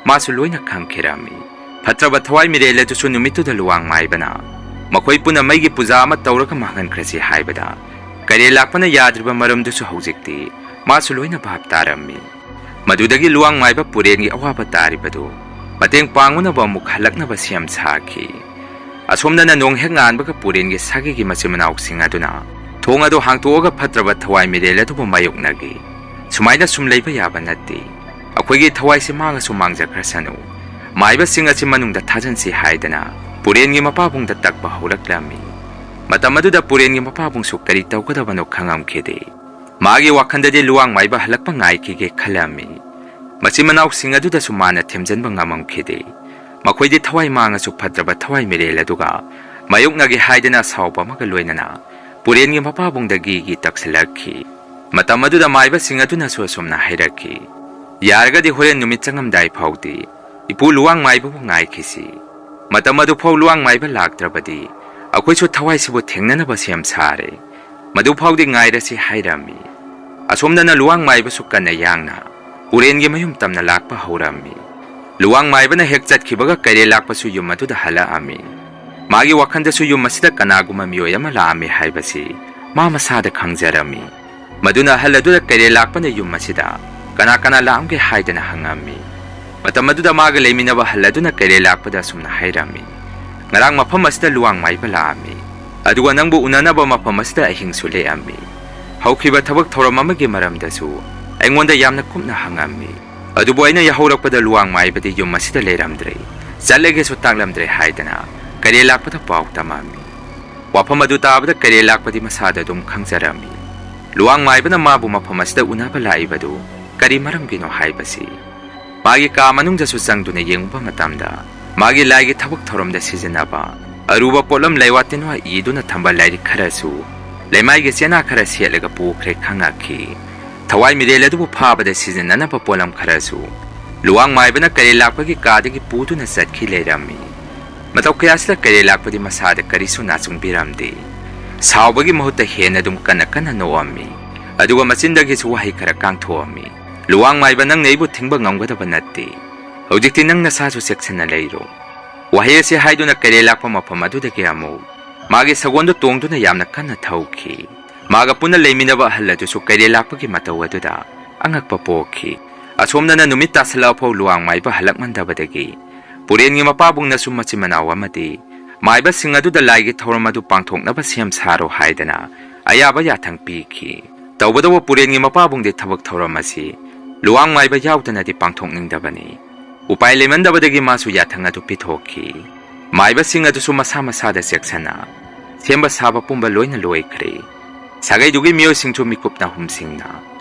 ꯃꯥꯁꯨ ꯂꯣꯏꯅ ꯈꯪꯈꯤꯔꯝꯃꯤ꯫ ꯐꯠꯇ꯭ꯔꯕ ꯊꯋꯥꯏ ꯃꯤꯔꯦꯜ ꯑꯗꯨꯁꯨ ꯅꯨꯃꯤꯠꯇꯨꯗ ꯂꯨꯋꯥꯡ ꯃꯥꯏꯕꯅ ꯃꯈꯣꯏ ꯄꯨꯟꯅ ꯃꯩꯒꯤ ꯄꯨꯖꯥ ꯑꯃ ꯇꯧꯔꯒ ꯃꯥꯡꯍꯟꯈ꯭ꯔꯁꯤ ꯍꯥꯏꯕꯗ ꯀꯩꯔꯦꯜ ꯂꯥꯛꯄꯅ ꯌꯥꯗ꯭ꯔꯤꯕ ꯃꯔꯝꯗꯨꯁꯨ ꯍꯧꯖꯤꯛꯇꯤ ꯃꯥꯁꯨ ꯂꯣꯏꯅ ꯚꯥꯞ ꯇꯥꯔꯝꯃꯤ꯫ ꯃꯗꯨꯗꯒꯤ ꯂꯨꯋꯥꯡ ꯃꯥꯏꯕ ꯄꯨꯔꯦꯟꯒꯤ ꯑꯋꯥꯕ ꯇꯥꯔꯤꯕꯗꯨ ꯃꯇꯦꯡ ꯄꯥꯡꯅꯅꯕ ꯑꯃꯨꯛ ꯍꯜꯂꯛꯅꯕ ꯁꯦꯝ ꯁꯥꯈꯤ꯫ ꯑꯁꯣꯝꯗꯅ ꯅꯣꯡ ꯍꯦꯛ ꯉꯥꯟꯕꯒ ꯄꯨꯔꯦꯟꯒꯤ ꯁꯥꯒꯩꯒꯤ ꯃꯆꯤꯟ ꯃꯅꯥꯎꯁꯤꯡ ꯑꯗꯨꯅ ꯊꯣꯡ ꯑꯗꯨ ꯍꯥꯡꯇꯣꯛꯑꯒ ꯐꯠꯇ꯭ꯔꯕ ꯊꯋꯥꯏ ꯃꯤꯔꯦꯜ ꯑꯗꯨꯕꯨ ꯃꯥꯌꯣꯛꯅꯈꯤ꯫ ꯁꯨꯃꯥꯏꯅ ꯁꯨꯝ ꯂꯩꯕ ꯌꯥꯕ ꯅꯠꯇꯦ꯫ ꯑꯩꯈꯣꯏꯒꯤ ꯊꯋꯥꯏꯁꯤ ꯃꯥꯡꯉꯁꯨ ꯃꯥꯡꯖꯈ꯭ꯔꯁꯅꯨ꯫ ꯃꯥꯏꯕꯁꯤꯡ ꯑꯁꯤ ꯃꯅꯨꯡꯗ ꯊꯥꯖꯤꯟꯁꯤ ꯍꯥꯏꯗꯅ ꯄꯨꯔꯦꯟꯒꯤ ꯃꯄꯥꯕꯨꯡꯗ ꯇꯛꯄ ꯍꯧꯔꯛꯂꯝꯃꯤ꯫ ꯃꯇꯝ ꯑꯗꯨꯗ ꯄꯨꯔꯦꯟꯒꯤ ꯃꯄꯥꯕꯨꯡꯁꯨ ꯀꯔꯤ ꯇꯧꯒꯗꯕꯅꯣ ꯈꯪꯉꯝꯈꯤꯗꯦ꯫ ꯃꯥꯒꯤ ꯋꯥꯈꯜꯗꯗꯤ ꯂꯨꯋꯥꯡ ꯃꯥꯏꯕ ꯍꯜꯂꯛꯄ ꯉꯥꯏꯈꯤꯒꯦ ꯈꯜꯂꯝꯃꯤ꯫ ꯃꯆꯤꯟ ꯃꯅꯥꯎꯁꯤꯡ ꯑꯗꯨꯗꯁꯨ ꯃꯥꯅ ꯊꯦꯝꯖꯤꯟꯕ ꯉꯝꯃꯝꯈꯤꯗꯦ꯫ ꯃꯈꯣꯏꯗꯤ ꯊꯋꯥꯏ ꯃꯥꯡꯉꯁꯨ ꯐꯠꯇ꯭ꯔꯕ ꯊꯋꯥꯏ ꯃꯤꯔꯦꯜ ꯑꯗꯨꯒ ꯃꯥꯌꯣꯛꯅꯒꯦ ꯍꯥꯏꯗꯅ ꯑꯁꯥꯎꯕ ꯑꯃꯒ ꯂꯣꯏꯅꯅ ꯄꯨꯔꯦꯟꯒꯤ ꯃꯄꯥꯕꯨꯡꯗ ꯒꯤ ꯒꯤ ꯇꯛꯁꯤꯜꯂꯛꯈꯤ꯫ ꯃꯇꯝ ꯑꯗꯨꯗ ꯃꯥꯏꯕꯁꯤꯡ ꯑꯗꯨꯅꯁꯨ ꯑꯁꯨꯝꯅ ꯍꯥꯏꯔꯛꯈꯤ, "ꯌꯥꯔꯒꯗꯤ ꯍꯣꯔꯦꯟ ꯅꯨꯃꯤꯠ ꯆꯪꯉꯝꯗꯥꯏ ꯐꯥꯎꯗꯤ "ꯏꯄꯨ ꯂꯨꯋꯥꯡ ꯃꯥꯏꯕꯕꯨ ꯉꯥꯏꯈꯤꯁꯤ꯫ ꯃꯇꯝ ꯑꯗꯨꯐꯥꯎ ꯂꯨꯋꯥꯡ ꯃꯥꯏꯕ ꯂꯥꯛꯇ꯭ꯔꯕꯗꯤ ꯑꯩꯈꯣꯏꯁꯨ ꯊꯋꯥꯏꯁꯤꯕꯨ ꯊꯦꯡꯅꯅꯕ ꯁꯦꯝ ꯁꯥꯔꯦ꯫ ꯃꯗꯨꯐꯥꯎꯗꯤ ꯉꯥꯏꯔꯁꯤ" ꯍꯥꯏꯔꯝꯃꯤ꯫ ꯑꯁꯣꯝꯗꯅ ꯂꯨꯋꯥꯡ ꯃꯥꯏꯕꯁꯨ ꯀꯟꯅ ꯌꯥꯡꯅ ꯎꯔꯦꯟꯒꯤ ꯃꯌꯨꯝ ꯇꯝꯅ ꯂꯥꯛꯄ ꯍꯧꯔꯝꯃꯤ꯫ ꯂꯨꯋꯥꯡ ꯃꯥꯏꯕꯅ ꯍꯦꯛ ꯆꯠꯈꯤꯕꯒ ꯀꯩꯔꯦꯜ ꯂꯥꯛꯄꯁꯨ ꯌꯨꯝ ꯑꯗꯨꯗ ꯍꯜꯂꯛꯑꯝꯃꯤ꯫ ꯃꯥꯒꯤ ꯋꯥꯈꯜꯗꯁꯨ ꯌꯨꯝ ꯑꯁꯤꯗ ꯀꯅꯥꯒꯨꯝꯕ ꯃꯤꯑꯣꯏ ꯑꯃ ꯂꯥꯛꯑꯝꯃꯤ ꯍꯥꯏꯕꯁꯤ ꯃꯥ ꯃꯁꯥꯗ ꯈꯪꯖꯔꯝꯃꯤ꯫ ꯃꯗꯨꯅ ꯑꯍꯜ ꯑꯗꯨꯗ ꯀꯩꯔꯦꯜ ꯂꯥꯛꯄꯅ ꯌꯨꯝ ꯑꯁꯤꯗ ꯀꯅꯥ ꯀꯅꯥ ꯂꯥꯛꯑꯝꯒꯦ ꯍꯥꯏꯗꯅ ꯍꯪꯉꯝꯃꯤ꯫ ꯃꯇꯝ ꯑꯗꯨꯗ ꯃꯥꯒ ꯂꯩꯃꯤꯟꯅꯕ ꯑꯍꯜ ꯑꯗꯨꯅ ꯀꯩꯔꯦꯜ ꯂꯥꯛꯄꯗ ꯑꯁꯨꯝꯅ ꯍꯥꯏꯔꯝꯃꯤ, "ꯉꯔꯥꯡ ꯃꯐꯝ ꯑꯁꯤꯗ ꯂꯨꯋꯥꯡ ꯃꯥꯏꯕ ꯂꯥꯛꯑꯝꯃꯤ, ꯑꯗꯨꯒ ꯅꯪꯕꯨ ꯎꯅꯅꯕ ꯃꯐꯝ ꯑꯁꯤꯗ ꯑꯍꯤꯡꯁꯨ ꯂꯦꯛꯑꯝꯃꯤ꯫ ꯍꯧꯈꯤꯕ ꯊꯕꯛ ꯊꯧꯔꯝ ꯑꯃꯒꯤ ꯃꯔꯝꯗꯁꯨ ꯑꯩꯉꯣꯟꯗ ꯌꯥꯝꯅ ꯀꯨꯞꯅ ꯍꯪꯉꯝꯃꯤ꯫ ꯑꯗꯨꯕꯨ ꯑꯩꯅ ꯌꯥꯍꯧꯔꯛꯄꯗ ꯂꯨꯋꯥꯡ ꯃꯥꯏꯕꯗꯤ ꯌꯨꯝ ꯑꯁꯤꯗ ꯂꯩꯔꯝꯗ꯭ꯔꯦ, ꯆꯠꯂꯒꯦꯁꯨ ꯇꯥꯛꯂꯝꯗ꯭ꯔꯦ" ꯍꯥꯏꯗꯅ ꯀꯩꯔꯦꯜ ꯂꯥꯛꯄꯗ ꯄꯥꯎ ꯇꯝꯃꯝꯃꯤ꯫ ꯋꯥꯐꯝ ꯑꯗꯨ ꯇꯥꯕꯗ ꯀꯩꯔꯦꯜ ꯂꯥꯛꯄꯗꯤ ꯃꯁꯥꯗ ꯑꯗꯨꯝ ꯈꯪꯖꯔꯝꯃꯤ꯫ ꯂꯨꯋꯥꯡ ꯃꯥꯏꯕꯅ ꯃꯥꯕꯨ ꯃꯐꯝ ꯑꯁꯤꯗ ꯎꯅꯕ ꯂꯥꯛꯏꯕꯗꯨ ꯀꯔꯤ ꯃꯔꯝꯒꯤꯅꯣ ꯍꯥꯏꯕꯁꯤ꯫ ꯃꯥꯒꯤ ꯀꯥ ꯃꯅꯨꯡꯗꯁꯨ ꯆꯪꯗꯨꯅ ꯌꯦꯡꯉꯨꯕ ꯃꯇꯝꯗ, ꯃꯥꯒꯤ ꯂꯥꯏꯒꯤ ꯊꯕꯛ ꯊꯧꯔꯝꯗ ꯁꯤꯖꯤꯟꯅꯕ ꯑꯔꯨꯕ ꯄꯣꯠꯂꯝ ꯂꯩꯋꯥ ꯇꯤꯟꯋꯥ ꯏꯗꯨꯅ ꯊꯝꯕ ꯂꯥꯏꯔꯤꯛ ꯈꯔꯁꯨ, ꯂꯩꯃꯥꯏꯒꯤ ꯆꯦꯅꯥ ꯈꯔ ꯁꯦꯠꯂꯒ ꯄꯨꯈ꯭ꯔꯦ ꯈꯪꯉꯛꯈꯤ꯫ ꯊꯋꯥꯏ ꯃꯤꯔꯦꯜ ꯑꯗꯨꯕꯨ ꯐꯥꯕꯗ ꯁꯤꯖꯤꯟꯅꯅꯕ ꯄꯣꯠꯂꯝ ꯈꯔꯁꯨ ꯂꯨꯋꯥꯡ ꯃꯥꯏꯕꯅ ꯀꯩꯔꯦꯜ ꯂꯥꯛꯄꯒꯤ ꯀꯥꯗꯒꯤ ꯄꯨꯗꯨꯅ ꯆꯠꯈꯤ ꯂꯩꯔꯝꯃꯤ꯫ ꯃꯇꯧ ꯀꯌꯥꯁꯤꯗ ꯀꯩꯔꯦꯜ ꯂꯥꯛꯄꯗꯤ ꯃꯁꯥꯗ ꯀꯔꯤꯁꯨ ꯅꯥꯆꯨꯡꯕꯤꯔꯝꯗꯦ꯫ ꯁꯥꯎꯕꯒꯤ ꯃꯍꯨꯠꯇ ꯍꯦꯟꯅ ꯑꯗꯨꯝ ꯀꯟꯅ ꯀꯟꯅ ꯅꯣꯛꯑꯝꯃꯤ꯫ ꯑꯗꯨꯒ ꯃꯆꯤꯟꯗꯒꯤꯁꯨ ꯋꯥꯍꯩ ꯈꯔ ꯀꯥꯡꯊꯣꯛꯑꯝꯃꯤ, "ꯂꯨꯋꯥꯡ ꯃꯥꯏꯕ, ꯅꯪꯅ ꯑꯩꯕꯨ ꯊꯤꯡꯕ ꯉꯝꯒꯗꯕ ꯅꯠꯇꯦ꯫ ꯍꯧꯖꯤꯛꯇꯤ ꯅꯪ ꯅꯁꯥꯁꯨ ꯆꯦꯛꯁꯤꯟꯅ ꯂꯩꯔꯣ"꯫ ꯋꯥꯍꯩ ꯑꯁꯤ ꯍꯥꯏꯗꯨꯅ ꯀꯩꯔꯦꯜ ꯂꯥꯛꯄ ꯃꯐꯝ ꯑꯗꯨꯗꯒꯤ ꯑꯃꯨꯛ ꯃꯥꯒꯤ ꯁꯒꯣꯜꯗꯨ ꯇꯣꯡꯗꯨꯅ ꯌꯥꯝꯅ ꯀꯟꯅ ꯊꯧꯈꯤ꯫ ꯃꯥꯒ ꯄꯨꯟꯅ ꯂꯩꯃꯤꯟꯅꯕ ꯑꯍꯜ ꯑꯗꯨꯁꯨ ꯀꯩꯔꯦꯜ ꯂꯥꯛꯄꯒꯤ ꯃꯇꯧ ꯑꯗꯨꯗ ꯑꯉꯛꯄ ꯄꯣꯛꯈꯤ꯫ ꯑꯁꯣꯝꯗꯅ ꯅꯨꯃꯤꯠ ꯇꯥꯁꯤꯜꯂꯛꯑꯐꯥꯎ ꯂꯨꯋꯥꯡ ꯃꯥꯏꯕ ꯍꯜꯂꯛꯃꯟꯗꯕꯗꯒꯤ ꯄꯨꯔꯦꯟꯒꯤ ꯃꯄꯥꯕꯨꯡꯅꯁꯨ ꯃꯆꯤꯟ ꯃꯅꯥꯎ ꯑꯃꯗꯤ ꯃꯥꯏꯕꯁꯤꯡ ꯑꯗꯨꯗ ꯂꯥꯏꯒꯤ ꯊꯧꯔꯝ ꯑꯗꯨ ꯄꯥꯡꯊꯣꯛꯅꯕ ꯁꯦꯝ ꯁꯥꯔꯣ ꯍꯥꯏꯗꯅ ꯑꯌꯥꯕ ꯌꯥꯊꯪ ꯄꯤꯈꯤ꯫ ꯇꯧꯕꯇꯕꯨ ꯄꯨꯔꯦꯟꯒꯤ ꯃꯄꯥꯕꯨꯡꯗꯤ ꯊꯕꯛ ꯊꯧꯔꯝ ꯑꯁꯤ ꯂꯨꯋꯥꯡ ꯃꯥꯏꯕ ꯌꯥꯎꯗꯅꯗꯤ ꯄꯥꯡꯊꯣꯛꯅꯤꯡꯗꯕꯅꯤ꯫ ꯎꯄꯥꯏ ꯂꯩꯃꯟꯗꯕꯗꯒꯤ ꯃꯥꯁꯨ ꯌꯥꯊꯪ ꯑꯗꯨ ꯄꯤꯊꯣꯛꯈꯤ꯫ ꯃꯥꯏꯕꯁꯤꯡ ꯑꯗꯨꯁꯨ ꯃꯁꯥ ꯃꯁꯥꯗ ꯆꯦꯛꯁꯤꯟꯅ ꯁꯦꯝꯕ ꯁꯥꯕ ꯄꯨꯝꯕ ꯂꯣꯏꯅ ꯂꯣꯏꯈ꯭ꯔꯦ꯫ ꯁꯥꯒꯩꯗꯨꯒꯤ ꯃꯤꯑꯣꯏꯁꯤꯡꯁꯨ ꯃꯤꯀꯨꯞ ꯅꯥꯍꯨꯝ ꯁꯤꯡꯅ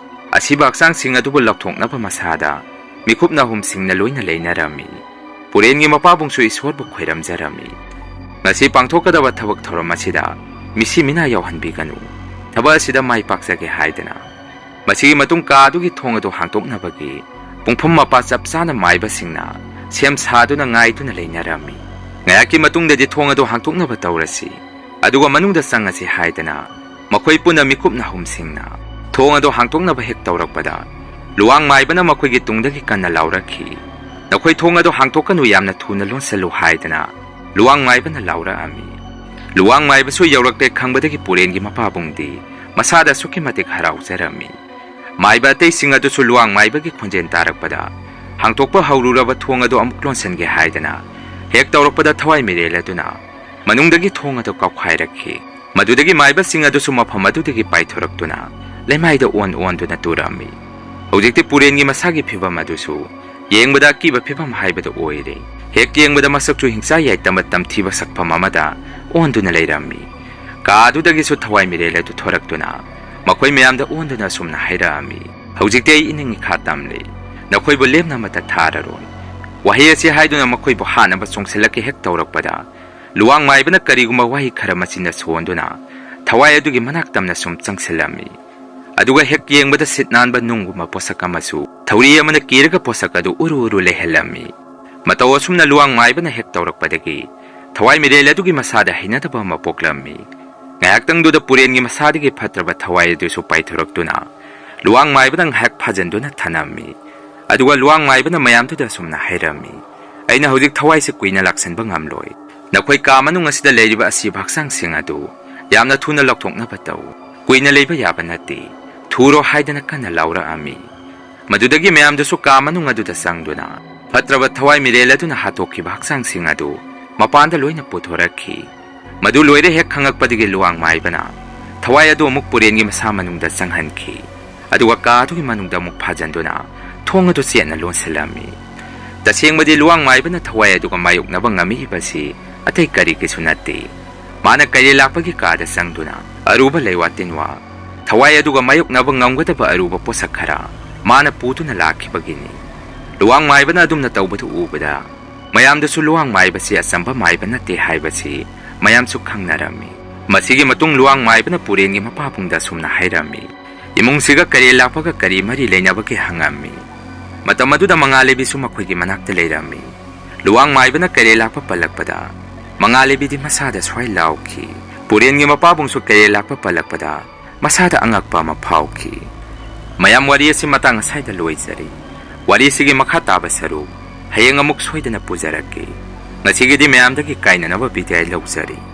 ꯑꯁꯤꯕ ꯍꯛꯆꯥꯡꯁꯤꯡ ꯑꯗꯨꯕꯨ ꯂꯧꯊꯣꯛꯅꯕ ꯃꯁꯥꯗ ꯃꯤꯀꯨꯞ ꯅꯥꯍꯨꯝ ꯁꯤꯡꯅ ꯂꯣꯏꯅ ꯂꯩꯅꯔꯝꯃꯤ꯫ ꯄꯨꯔꯦꯟꯒꯤ ꯃꯄꯥꯕꯨꯡꯁꯨ ꯏꯁꯣꯔꯕꯨ ꯈꯣꯏꯔꯝꯖꯔꯝꯃꯤ꯫ ꯉꯁꯤ ꯄꯥꯡꯊꯣꯛꯀꯗꯕ ꯊꯕꯛ ꯊꯧꯔꯝ ꯑꯁꯤꯗ ꯃꯤꯁꯤ ꯃꯤꯅꯥ ꯌꯥꯎꯍꯟꯕꯤꯒꯅꯨ꯫ ꯊꯕꯛ ꯑꯁꯤꯗ ꯃꯥꯏ ꯄꯥꯛꯆꯒꯦ ꯍꯥꯏꯗꯅ꯫ ꯃꯁꯤꯒꯤ ꯃꯇꯨꯡ ꯀꯥ ꯑꯗꯨꯒꯤ ꯊꯣꯡ ꯑꯗꯨ ꯍꯥꯡꯗꯣꯛꯅꯕꯒꯤ ꯄꯨꯡꯐꯝ ꯃꯄꯥ ꯆꯞ ꯆꯥꯅ ꯃꯥꯏꯕꯁꯤꯡꯅ ꯁꯦꯝ ꯁꯥꯗꯨꯅ ꯉꯥꯏꯗꯨꯅ ꯂꯩꯅꯔꯝꯃꯤ꯫ ꯉꯥꯏꯍꯥꯛꯀꯤ ꯃꯇꯨꯡꯗꯗꯤ ꯊꯣꯡ ꯑꯗꯨ ꯍꯥꯡꯇꯣꯛꯅꯕ ꯇꯧꯔꯁꯤ, ꯑꯗꯨꯒ ꯃꯅꯨꯡꯗ ꯆꯪꯉꯁꯤ ꯍꯥꯏꯗꯅ ꯃꯈꯣꯏ ꯄꯨꯟꯅ ꯃꯤꯀꯨꯞꯅ ꯍꯨꯝꯁꯤꯡꯅ ꯊꯣꯡ ꯑꯗꯨ ꯍꯥꯡꯇꯣꯛꯅꯕ ꯍꯦꯛ ꯇꯧꯔꯛꯄꯗ, ꯂꯨꯋꯥꯡ ꯃꯥꯏꯕꯅ ꯃꯈꯣꯏꯒꯤ ꯇꯨꯡꯗꯒꯤ ꯀꯟꯅ ꯂꯥꯎꯔꯛꯈꯤ, "ꯅꯈꯣꯏ ꯊꯣꯡ ꯑꯗꯨ ꯍꯥꯡꯇꯣꯛꯀꯅꯨ, ꯌꯥꯝꯅ ꯊꯨꯅ ꯂꯣꯟꯁꯤꯜꯂꯨ" ꯍꯥꯏꯗꯅ ꯂꯨꯋꯥꯡ ꯃꯥꯏꯕꯅ ꯂꯥꯎꯔꯛꯑꯝꯃꯤ꯫ ꯂꯨꯋꯥꯡ ꯃꯥꯏꯕꯁꯨ ꯌꯧꯔꯛꯂꯦ ꯈꯪꯕꯗꯒꯤ ꯄꯨꯔꯦꯟꯒꯤ ꯃꯄꯥꯕꯨꯡꯗꯤ ꯃꯁꯥꯗ ꯑꯁꯨꯛꯀꯤ ꯃꯇꯤꯛ ꯍꯔꯥꯎꯖꯔꯝꯃꯤ꯫ ꯃꯥꯏꯕ ꯑꯇꯩꯁꯤꯡ ꯑꯗꯨꯁꯨ ꯂꯨꯋꯥꯡ ꯃꯥꯏꯕꯒꯤ ꯈꯣꯟꯖꯦꯜ ꯇꯥꯔꯛꯄꯗ ꯍꯥꯡꯇꯣꯛꯄ ꯍꯧꯔꯨꯔꯕ ꯊꯣꯡ ꯑꯗꯨ ꯑꯃꯨꯛ ꯂꯣꯟꯁꯤꯟꯒꯦ ꯍꯥꯏꯗꯅ ꯍꯦꯛ ꯇꯧꯔꯛꯄꯗ, ꯊꯋꯥꯏ ꯃꯤꯔꯦꯜ ꯑꯗꯨꯅ ꯃꯅꯨꯡꯗꯒꯤ ꯊꯣꯡ ꯑꯗꯨ ꯀꯥꯎꯈꯥꯏꯔꯛꯈꯤ꯫ ꯃꯗꯨꯗꯒꯤ ꯃꯥꯏꯕꯁꯤꯡ ꯑꯗꯨꯁꯨ ꯃꯐꯝ ꯑꯗꯨꯗꯒꯤ ꯄꯥꯏꯊꯣꯔꯛꯇꯨꯅ ꯂꯩꯃꯥꯏꯗ ꯑꯣꯟ ꯑꯣꯟꯗꯨꯅ ꯇꯨꯔꯝꯃꯤ꯫ ꯍꯧꯖꯤꯛꯇꯤ ꯄꯨꯔꯦꯟꯒꯤ ꯃꯁꯥꯒꯤ ꯐꯤꯕꯝ ꯑꯗꯨꯁꯨ ꯌꯦꯡꯕꯗ ꯑꯀꯤꯕ ꯐꯤꯕꯝ ꯍꯥꯏꯕꯗꯨ ꯑꯣꯏꯔꯦ꯫ ꯍꯦꯛ ꯌꯦꯡꯕꯗ ꯃꯁꯛꯁꯨ ꯍꯤꯡꯆꯥ ꯌꯥꯏꯇꯝꯕ ꯇꯝꯊꯤꯕ ꯁꯛꯐꯝ ꯑꯃꯗ ꯑꯣꯟꯗꯨꯅ ꯂꯩꯔꯝꯃꯤ꯫ ꯀꯥ ꯑꯗꯨꯗꯒꯤꯁꯨ ꯊꯋꯥꯏ ꯃꯤꯔꯦꯜ ꯑꯗꯨ ꯊꯣꯔꯛꯇꯨꯅ ꯃꯈꯣꯏ ꯃꯌꯥꯝꯗ ꯑꯣꯟꯗꯨꯅ ꯑꯁꯨꯝꯅ ꯍꯥꯏꯔꯛꯑꯝꯃꯤ, "ꯍꯧꯖꯤꯛꯇꯤ ꯑꯩ ꯏꯅꯤꯡ ꯏꯈꯥ ꯇꯝꯂꯦ꯫ ꯅꯈꯣꯏꯕꯨ ꯂꯦꯝꯅ ꯑꯃꯠꯇ ꯊꯥꯔꯔꯣꯏ꯫" ꯋꯥꯍꯩ ꯑꯁꯤ ꯍꯥꯏꯗꯨꯅ ꯃꯈꯣꯏꯕꯨ ꯍꯥꯠꯅꯕ ꯆꯣꯡꯁꯤꯜꯂꯛꯀꯦ ꯍꯦꯛ ꯇꯧꯔꯛꯄꯗ, ꯂꯨꯋꯥꯡ ꯃꯥꯏꯕꯅ ꯀꯔꯤꯒꯨꯝꯕ ꯋꯥꯍꯩ ꯈꯔ ꯃꯆꯤꯟꯗ ꯁꯣꯟꯗꯨꯅ ꯊꯋꯥꯏ ꯑꯗꯨꯒꯤ ꯃꯅꯥꯛ ꯇꯝꯅ ꯁꯨꯝ ꯆꯪꯁꯤꯜꯂꯝꯃꯤ꯫ ꯑꯗꯨꯒ ꯍꯦꯛ ꯌꯦꯡꯕꯗ ꯁꯤꯠ ꯅꯥꯟꯕ ꯅꯨꯡꯒꯨꯝꯕ ꯄꯣꯠꯁꯛ ꯑꯃꯁꯨ ꯊꯧꯔꯤ ꯑꯃꯅ ꯀꯤꯔꯒ ꯄꯣꯠꯁꯛ ꯑꯗꯨ ꯎꯔꯨ ꯎꯔꯨ ꯂꯩꯍꯜꯂꯝꯃꯤ꯫ ꯃꯇꯧ ꯑꯁꯨꯝꯅ ꯂꯨꯋꯥꯡ ꯃꯥꯏꯕꯅ ꯍꯦꯛ ꯇꯧꯔꯛꯄꯗꯒꯤ ꯊꯋꯥꯏ ꯃꯤꯔꯦꯜ ꯑꯗꯨꯒꯤ ꯃꯁꯥꯗ ꯍꯩꯅꯗꯕ ꯑꯃ ꯄꯣꯛꯂꯝꯃꯤ꯫ ꯉꯥꯏꯍꯥꯛꯇꯪꯗꯨꯗ ꯄꯨꯔꯦꯟꯒꯤ ꯃꯁꯥꯗꯒꯤ ꯐꯠꯇ꯭ꯔꯕ ꯊꯋꯥꯏ ꯑꯗꯨꯁꯨ ꯄꯥꯏꯊꯣꯔꯛꯇꯨꯅ ꯂꯨꯋꯥꯡ ꯃꯥꯏꯕꯅ ꯉꯥꯏꯍꯥꯛ ꯐꯥꯖꯤꯟꯗꯨꯅ ꯊꯅꯝꯃꯤ꯫ ꯑꯗꯨꯒ ꯂꯨꯋꯥꯡ ꯃꯥꯏꯕꯅ ꯃꯌꯥꯝꯗꯨꯗ ꯑꯁꯨꯝꯅ ꯍꯥꯏꯔꯝꯃꯤ, "ꯑꯩꯅ ꯍꯧꯖꯤꯛ ꯊꯋꯥꯏꯁꯦ ꯀꯨꯏꯅ ꯂꯥꯛꯁꯟꯕ ꯉꯝꯂꯣꯏ꯫ ꯅꯈꯣꯏ ꯀꯥ ꯃꯅꯨꯡ ꯑꯁꯤꯗ ꯂꯩꯔꯤꯕ ꯑꯁꯤꯕ ꯍꯛꯆꯥꯡꯁꯤꯡ ꯑꯗꯨ ꯌꯥꯝꯅ ꯊꯨꯅ ꯂꯧꯊꯣꯛꯅꯕ ꯇꯧ꯫ ꯀꯨꯏꯅ ꯂꯩꯕ ꯌꯥꯕ ꯅꯠꯇꯦ꯫ ꯊꯨꯔꯣ" ꯍꯥꯏꯗꯅ ꯀꯟꯅ ꯂꯥꯎꯔꯛꯑꯝꯃꯤ꯫ ꯃꯗꯨꯗꯒꯤ ꯃꯌꯥꯝꯗꯨꯁꯨ ꯀꯥ ꯃꯅꯨꯡ ꯑꯗꯨꯗ ꯆꯪꯗꯨꯅ ꯐꯠꯇ꯭ꯔꯕ ꯊꯋꯥꯏ ꯃꯤꯔꯦꯜ ꯑꯗꯨꯅ ꯍꯥꯠꯇꯣꯛꯈꯤꯕ ꯍꯛꯆꯥꯡꯁꯤꯡ ꯑꯗꯨ ꯃꯄꯥꯟꯗ ꯂꯣꯏꯅ ꯄꯨꯊꯣꯔꯛꯈꯤ꯫ ꯃꯗꯨ ꯂꯣꯏꯔꯦ ꯍꯦꯛ ꯈꯪꯉꯛꯄꯗꯒꯤ ꯂꯨꯋꯥꯡ ꯃꯥꯏꯕꯅ ꯊꯋꯥꯏ ꯑꯗꯨ ꯑꯃꯨꯛ ꯄꯨꯔꯦꯟꯒꯤ ꯃꯁꯥ ꯃꯅꯨꯡꯗ ꯆꯪꯍꯟꯈꯤ꯫ ꯑꯗꯨꯒ ꯀꯥ ꯑꯗꯨꯒꯤ ꯃꯅꯨꯡꯗ ꯑꯃꯨꯛ ꯐꯥꯖꯤꯟꯗꯨꯅ ꯊꯣꯡ ꯑꯗꯨ ꯆꯦꯠꯅ ꯂꯣꯟꯁꯤꯜꯂꯝꯃꯤ꯫ ꯇꯁꯦꯡꯕꯗꯤ ꯂꯨꯋꯥꯡ ꯃꯥꯏꯕꯅ ꯊꯋꯥꯏ ꯑꯗꯨꯒ ꯃꯥꯌꯣꯛꯅꯕ ꯉꯝꯃꯛꯏꯕꯁꯤ ꯑꯇꯩ ꯀꯔꯤꯒꯤꯁꯨ ꯅꯠꯇꯦ꯫ ꯃꯥꯅ ꯀꯩꯔꯦꯜ ꯂꯥꯛꯄꯒꯤ ꯀꯥꯗ ꯆꯪꯗꯨꯅ ꯑꯔꯨꯕ ꯂꯩꯋꯥ ꯇꯤꯟꯋꯥ, ꯊꯋꯥꯏ ꯑꯗꯨꯒ ꯃꯥꯌꯣꯛꯅꯕ ꯉꯝꯒꯗꯕ ꯑꯔꯨꯕ ꯄꯣꯠꯁꯛ ꯈꯔ ꯃꯥꯅ ꯄꯨꯗꯨꯅ ꯂꯥꯛꯈꯤꯕꯒꯤꯅꯤ꯫ ꯂꯨꯋꯥꯡ ꯃꯥꯏꯕꯅ ꯑꯗꯨꯝꯅ ꯇꯧꯕꯗꯨ ꯎꯕꯗ ꯃꯌꯥꯝꯗꯁꯨ ꯂꯨꯋꯥꯡ ꯃꯥꯏꯕꯁꯤ ꯑꯆꯝꯕ ꯃꯥꯏꯕ ꯅꯠꯇꯦ ꯍꯥꯏꯕꯁꯤ ꯃꯌꯥꯝꯁꯨ ꯈꯪꯅꯔꯝꯃꯤ꯫ ꯃꯁꯤꯒꯤ ꯃꯇꯨꯡ ꯂꯨꯋꯥꯡ ꯃꯥꯏꯕꯅ ꯄꯨꯔꯦꯟꯒꯤ ꯃꯄꯥꯕꯨꯡꯗ ꯑꯁꯨꯝꯅ ꯍꯥꯏꯔꯝꯃꯤ, "ꯏꯃꯨꯡꯁꯤꯒ ꯀꯩꯔꯦꯜ ꯂꯥꯛꯄꯒ ꯀꯔꯤ ꯃꯔꯤ ꯂꯩꯅꯕꯒꯦ?" ꯍꯪꯉꯝꯃꯤ꯫ ꯃꯇꯝ ꯑꯗꯨꯗ ꯃꯉꯥꯜꯂꯩꯕꯤꯁꯨ ꯃꯈꯣꯏꯒꯤ ꯃꯅꯥꯛꯇ ꯂꯩꯔꯝꯃꯤ꯫ ꯂꯨꯋꯥꯡ ꯃꯥꯏꯕꯅ ꯀꯩꯔꯦꯜ ꯂꯥꯛꯄ ꯄꯜꯂꯛꯄꯗ ꯃꯉꯥꯜꯂꯩꯕꯤꯗꯤ ꯃꯁꯥꯗ ꯁ꯭ꯋꯥꯏ ꯂꯥꯎꯈꯤ꯫ ꯄꯨꯔꯦꯟꯒꯤ ꯃꯄꯥꯕꯨꯡꯁꯨ ꯀꯩꯔꯦꯜ ꯂꯥꯛꯄ ꯄꯜꯂꯛꯄꯗ ꯃꯁꯥꯗ ꯑꯉꯛꯄ ꯑꯃ ꯐꯥꯎꯈꯤ꯫ ꯃꯌꯥꯝ, ꯋꯥꯔꯤ ꯑꯁꯤ ꯃꯇꯥꯡ ꯑꯁꯥꯏꯗ ꯂꯣꯏꯖꯔꯤ꯫ ꯋꯥꯔꯤꯁꯤꯒꯤ ꯃꯈꯥ ꯇꯥꯕ ꯁꯔꯨꯛ ꯍꯌꯦꯡ ꯑꯃꯨꯛ ꯁꯣꯏꯗꯅ ꯄꯨꯖꯔꯛꯀꯦ꯫ ꯉꯁꯤꯒꯤꯗꯤ ꯃꯌꯥꯝꯗꯒꯤ ꯀꯥꯏꯅꯅꯕ ꯕꯤꯗꯥꯏ ꯂꯧꯖꯔꯤ꯫